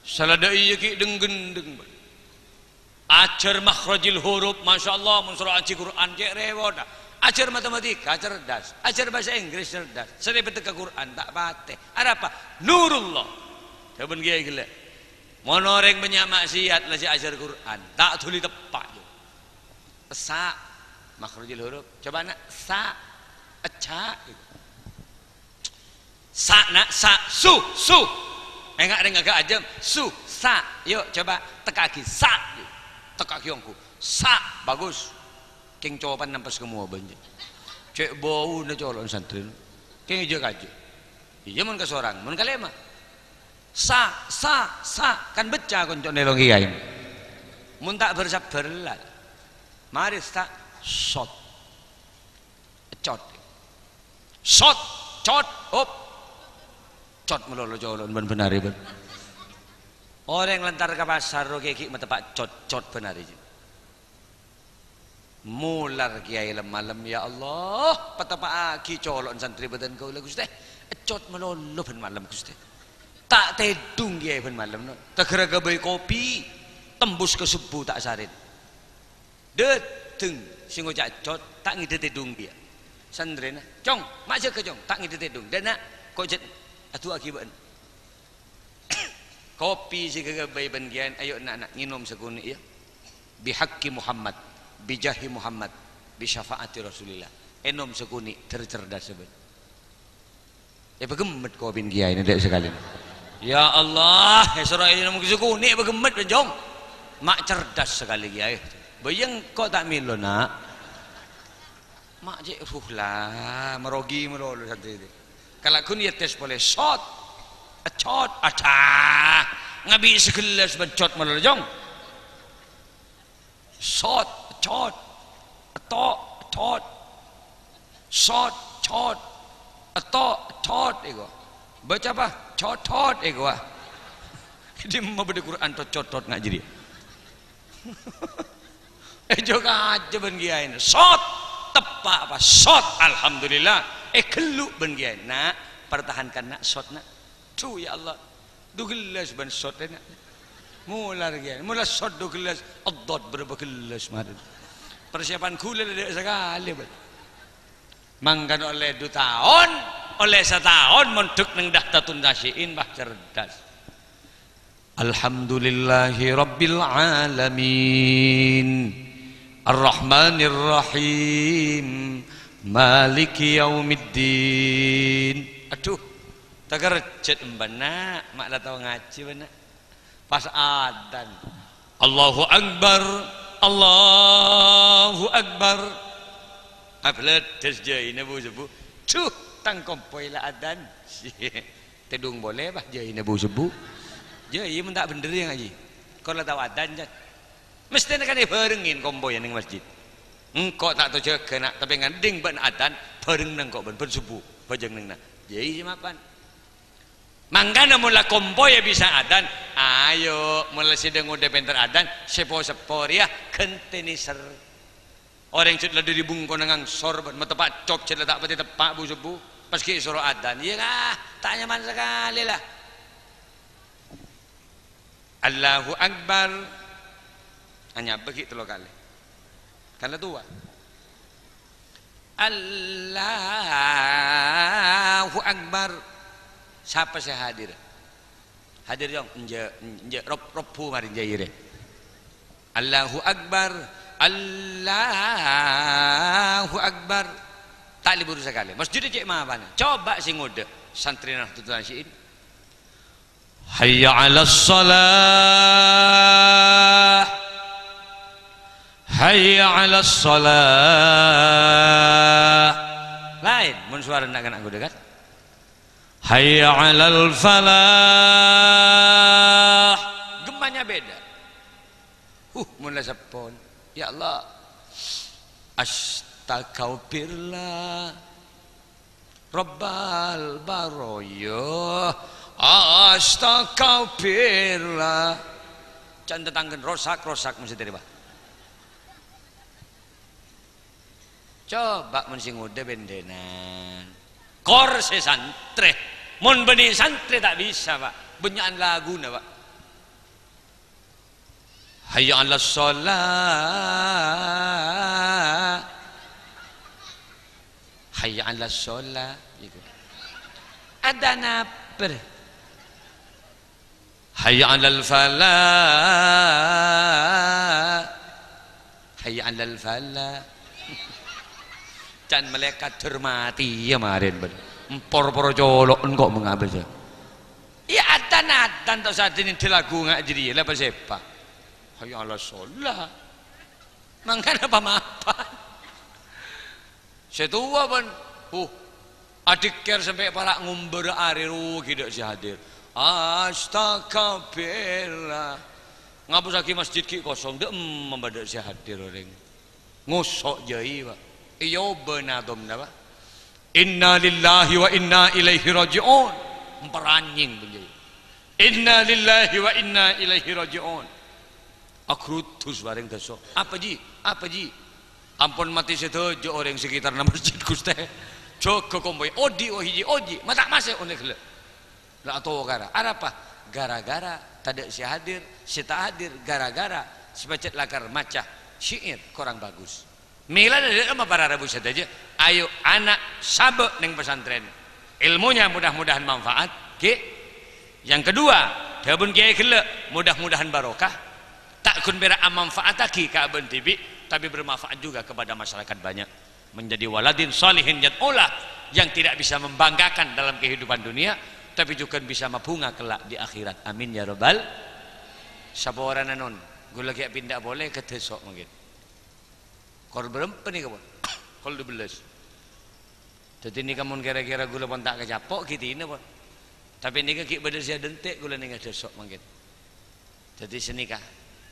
Sala dâ' iyâ ghi' dheng-ghendheng, bân. Ajhâr makhrajil huruf, masyaallah, mon soro ajhi Qur'an, cè' rèpot. Ajhâr matematika, cerdas. Ajhâr bhâsa Inggris, cerdas. Sarè bâdâ ka Qur'an, ta' patè. Arapa? Nurullah. Dhâbuna Kèyaè ghellâ'. Mon orèng bânnya' maksiat, la sè ajhâr Qur'an, ta' dhuli teppa', jâ. Sa', makhrajul huruf. Coba, Na', sa'. Ecca'. Sa', Na', sa'. Su, su. Enga' rèng agak ajâm. Su, sa'. Yo, coba tekka'aghi. Sa'. Tekka'aghi ongghu. Sa'. Bagus. Kèng copan nampas ka mowa bânnya'. Cè' bâuna colo'na santrè. Kèng jhâ' kaju. Iyâ, mon kasorang, mon kalèma'. Sa', sa', sa', kan becca konco' nèlong kèyaè. Mon ta' bhâr-sabbhâr la. Marè sa', sot. Cot. Sot, cot, op. Cot malolo colo'na bân bân arè bân. Orèng lantar ka pasar ro kèya ghi' mateppa' cot, cot bân arè. Molar kèyaè lem-malem, "Ya Allah, pateppa'aghi colo'na santrè bâdân kaulâ, Ghustè. Ècot malolo bân malem, Ghustè. Ta' tèdung kèyaè bân malem, no. Taghârâ ghâbây kopi, tembus ka sobbhu ta' sarèn. Dâteng sè ngoca' ècot, ta' ngèdhâ tèdung kèya." Santrèna, "Cong, ma' jâgâ, Cong, ta' ngèdhâ tèdung. Dâ' na', ko' jhât adu'aaghi bâ'na." Kopi sè èghâbây bân kèyaè, "Ayo, na'-, na', ngènom sakonè', yâ. Bihaqqi Muhammad, bijahi Muhammad, bisyafaati Rasulillah. Ènom sakonè', cer-, cerdas bân." Èpaghemmet kopina kèyaè nèka sakalèna. "Ya Allah, èsoro ènom sakonè' èpaghemmet, Cong. Ma' cerdas sakalè, Kèyaè. Bâ iyâ engko' ta' mèlo, na'." Ma' cè', huh, la, marogi malolo santrè. Kalagghuna ètes polè, sot, ècot, adah, ngabi' sagellas bân cot malolo, Cong. Sot, ècot, èto', ècot. Sot, cot, èto', ècot, èko. Baca apa? Cot, cot, èko, ah. Dimma bâdâ Qur'an tot, cot, tot, nga' jârèya. Èjhâ' kaju bân kèyaèna. Sot! Teppa' apa? Sot! Alhamdulillah. Èghellu' bân kèyaèna. "Na', pertahankan, na', sot, na'." Dhu, ya Allah. Dhu gellas bân sot, na'. Molar kèyaè. Mola sot dhu gellas. Adot bârâmpa gellas marèna. Persiapan ghulâ la dâ' sakalè, bân. Mangkana ollè dhu taon, ollè sataon mondhuk neng Dahdatun Nasyyi'in, wah, cerdas. Alhamdulillahi rabbil alamin. Arrahmanir rahim. Maliki yaumiddin. Adhu, takerjhât emba, na', ma' la tao ngajhi bâ'na. Pas adzan. Allahu Akbar, Allahu Akbar. Abhâlâdhâs jâina bu-sebbu. Dhu, tang kompoy la adzan. Tèdung polè, bâh, jâina bu-sebbu. Jâi mon ta' bhendher, yâ, ngajhi. Kor la tao adzan, can. Mesthèna kan èbhârengngè kompoyya neng masjid. Engko' ta' tao jâgâ, na', tapè nganḍhing bâ'na adzan, bhâreng neng ko' bân, bân sebbu, bhâjâng neng, na'. Jâi sè mapan. Mangkana mon la kompoyya bisa adzan, ayo, mon la sè dâ' ngodâ pènter adzan, sè po-seppo rèya ghântè nèser. Orèng jhât la dâri bungkona ngangsor bân mateppa' cop jhât la ta' patè teppa' bu-sebbu, pas ghi' èsoro adzan. Iyâ, la, ta' nyaman sakalè, la. Allahu Akbar. Anyabâ ghi' tello kalè. Kan la towa. Allahu Akbar. Sapa sè hadir? Hadir, Cong. Enjâ', enjâ', rob-, robbu marè enjâ' iyâ rè. Allahu Akbar. Allahu Akbar. Ta' lebur sakalè. Masjidda cè' mapana. Coba sè ngodâ. Santrèna Dahdatun Nasyyi'in. Hayya 'alas shalah. Hayya 'alas shalah. Laèn, mon sowarana na'-kana' ngodâ, kan? Hayya 'alal falah. Gemmana beda. Huh, mon la seppon. Ya Allah. Astagfirullah. Rabbal baraya. Astagfirullah. Can tatangghâna rosak-rosak mesti terima. Coba mon sè ngodâ bendhânan. Kor sè santrè. Mon bânnè santrè ta' bisa, Pak. Bânnya'an laguna, Pak. Hayya 'alas shalah. Hayya 'alas shalah. Iku. Adzan apa? Hayya 'alal falah. Hayya 'alal falah. Can malaèkat dhormati ya marèn, bân. Empor-por colo'en kok mengabis ya. Ya, adzan-adzan ta' sadhâjâna dhi lagu nga' jârèya, la pasèpa. Hayya 'alas shalah. Mangkana apa-mapa. Sè towa, bân. Uh. Adhikkèr sampè' para' ngombârâ arè rowa ghi' dâ' sè hadir. Astagfirullah. Ngapossaghi masjid ghi' kosong, dâ' emma bâdâ sè hadir orèng. Ngoso' jâi, Pak. Iyâ bâna domna, Pak. Inna lillahi wa inna ilaihi raji'un. Mperanyèng pon jâi. Inna lillahi wa inna ilaihi raji'un. Agrudus bareng dâso'. "Apa, Ji? Apa, Ji?" "Ampon matè sadhâjâ orèng sekitarna masjid, Ghustè. Jâgâ kompoy. Odi', oh, Ji, odi'. Ma' ta' masè onè ghellâ'." La atokara. Arapa? Gara-gara tadâ' sè hadir, sè ta' hadir gara-gara sè pajhât lakar maca syair korang bagus. Mèla dâ' emma para rabu sadhâjâ, ayo ana' sabâ' neng pesantren. Ilmunya mudah-mudahan manfaat, ghi. Yang kedua, dhâbuna kèyaè ghellâ', mudah-mudahan barokah. Ta' ghun pèra' amanfaataghi ka abâ'na dhibi', tapi bermanfaat juga kepada masyarakat banyak. Menjadi waladin shalihin yad'ulah, yang tidak bisa membanggakan dalam kehidupan dunia, tapi juga bisa mabhunga kelak di akhirat. Amin ya rabbal. Saporana non, ghulâ ghi' pinda polè ka dâso' mangkèn. Kor bârâmpa nèka, pon? Kol dua belas. Dhâddhi nèka mon kèra-kèra ghulâ pon ta' kacapo', ghi' dinah, pon. Tapè nèka ghi' bâdâ sè adhânte' ghulâ nèng è dâso' mangkèn. Dhâddhi sanèka,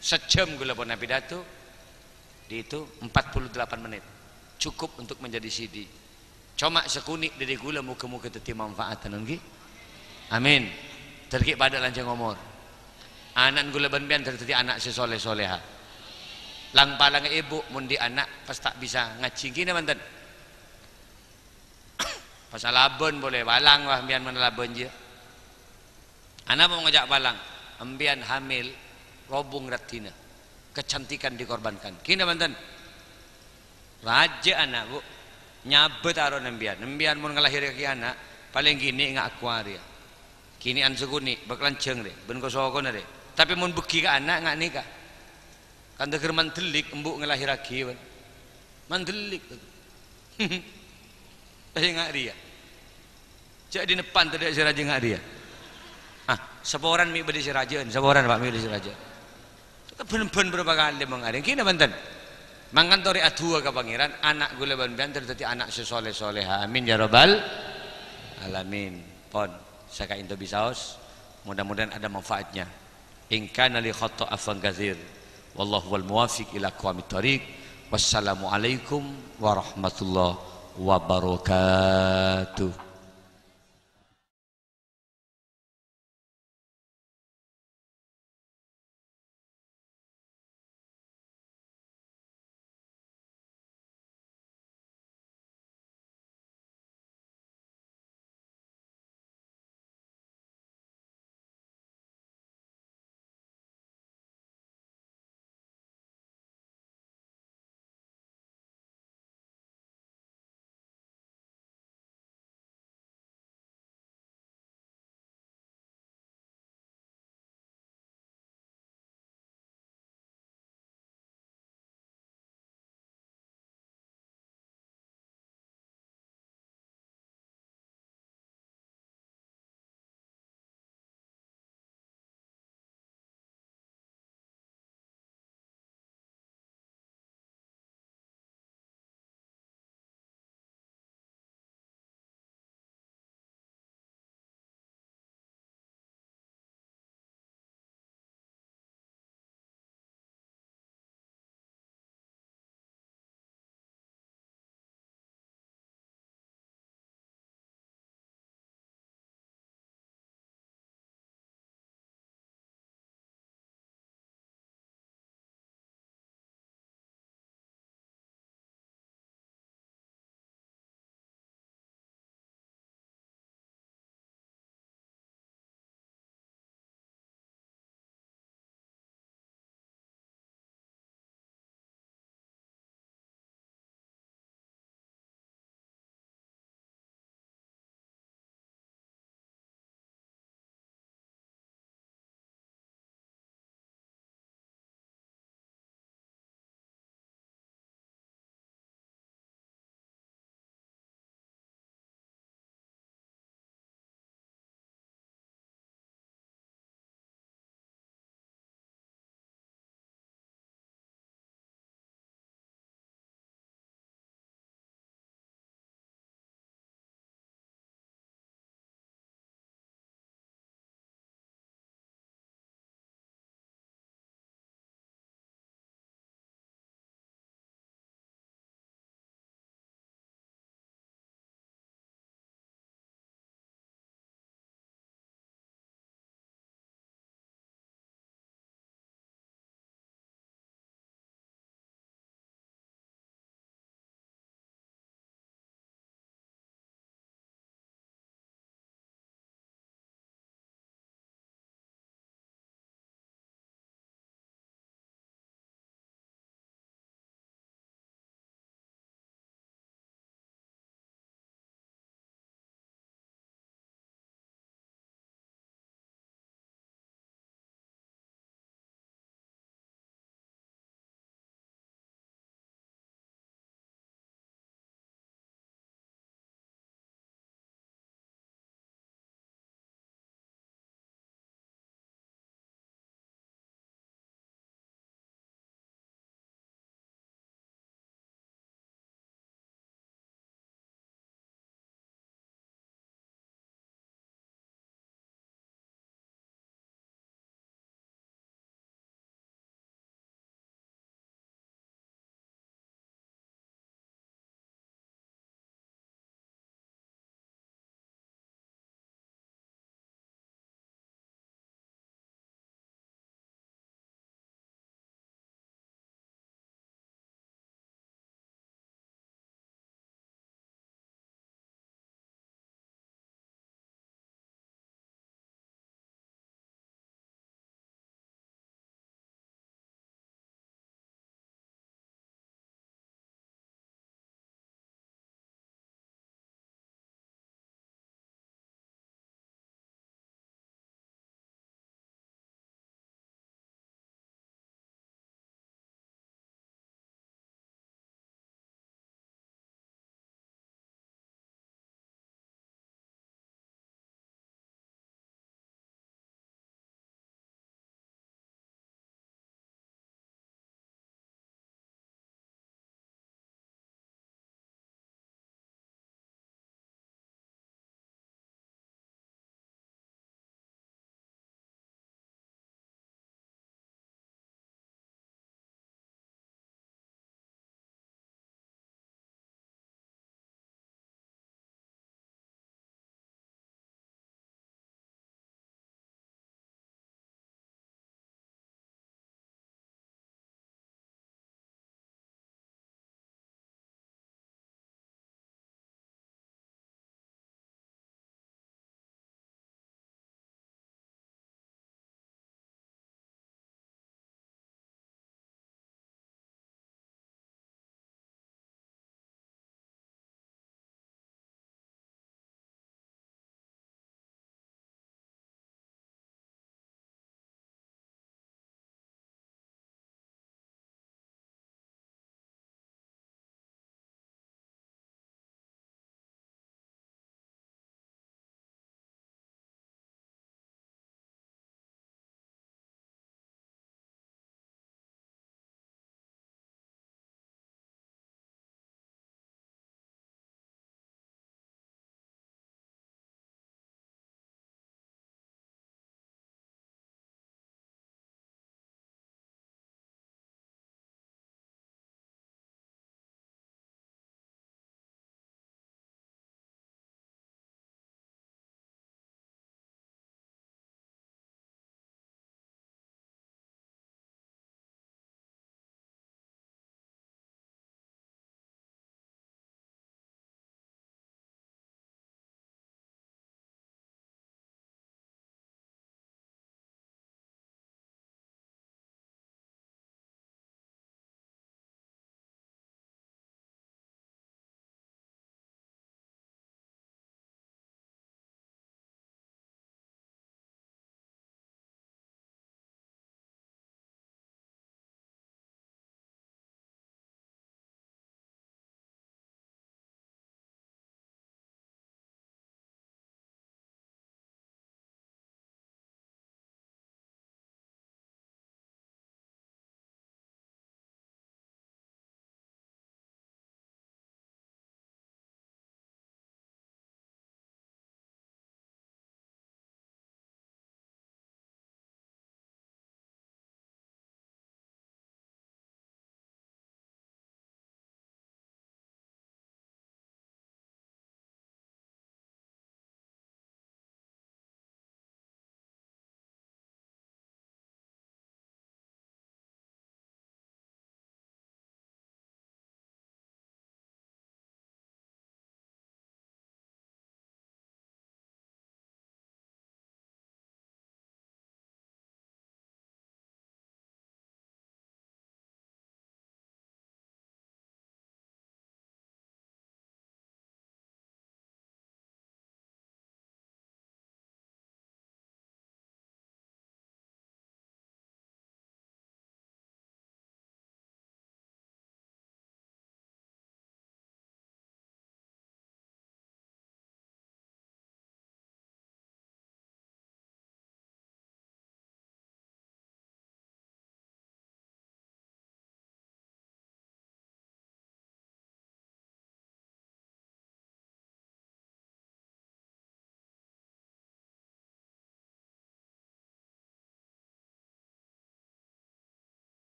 sajhâm ghulâ pon apidato, di itu empat puluh delapan menit. Cukup untuk menjadi C D. Coma sakonè' dâri ghulâ, moghâ-moghâ dhâddhi manfaat, non, ghi. Amin. Dhâddhi ghi' padâ lanjhâng omor. Ana'na ghulâ bân sampèyan dhâddhi ana' sè soleh-soleha. Lang-palanga ibu mon andi' ana' pas ta' bisa ngajhi, ghi napa bhunten? Pas alabân polè, palang, wah, sampèyan mon alabân jiyâ. Ana' apa ngoca' palang? Sampèyan hamil, robung raddhina. Kecantikan dikorbankan. Ghi napa bhunten? Rajâ ana', Bu. Nyabâ tarona sampèyan. Sampèyan mon ngalahèrraghi ana', palèng kènè' nga' akowar, yâ. Kènè'an sakonè', bâk lanjhâng, rè, bân ko-sokona, rè. Tapè mon bâghi ka ana', nga' nèka. Kan dhâgghâr mandhellik, embu' ngalahèrraghi, bân. Mandhellik. Eh, nga' rèya. Jhâ' dineppan tadâ' sè rajâ nga' rèya. Ah, saporana mè' bâdâ sè rajâ'ân, saporana, Pak, mè' bâdâ sè rajâ'ân. Bân-bân bârâmpa kalè mon arèng. Ghi napa bhunten? Mangkana torè adu'a ka Pangèran, ana' ghulâ bân sampèyan dhâddhi ana' sè soleh-soleha. Amin ya rabbal alamin. Pon, sakaènto bisaos. Mudah-mudahan ada manfaatnya. In kana li khata' afwan katsir. Wallahu wal muwaffiq ila aqwamit thariq. Wassalamualaikum warahmatullahi wabarakatuh.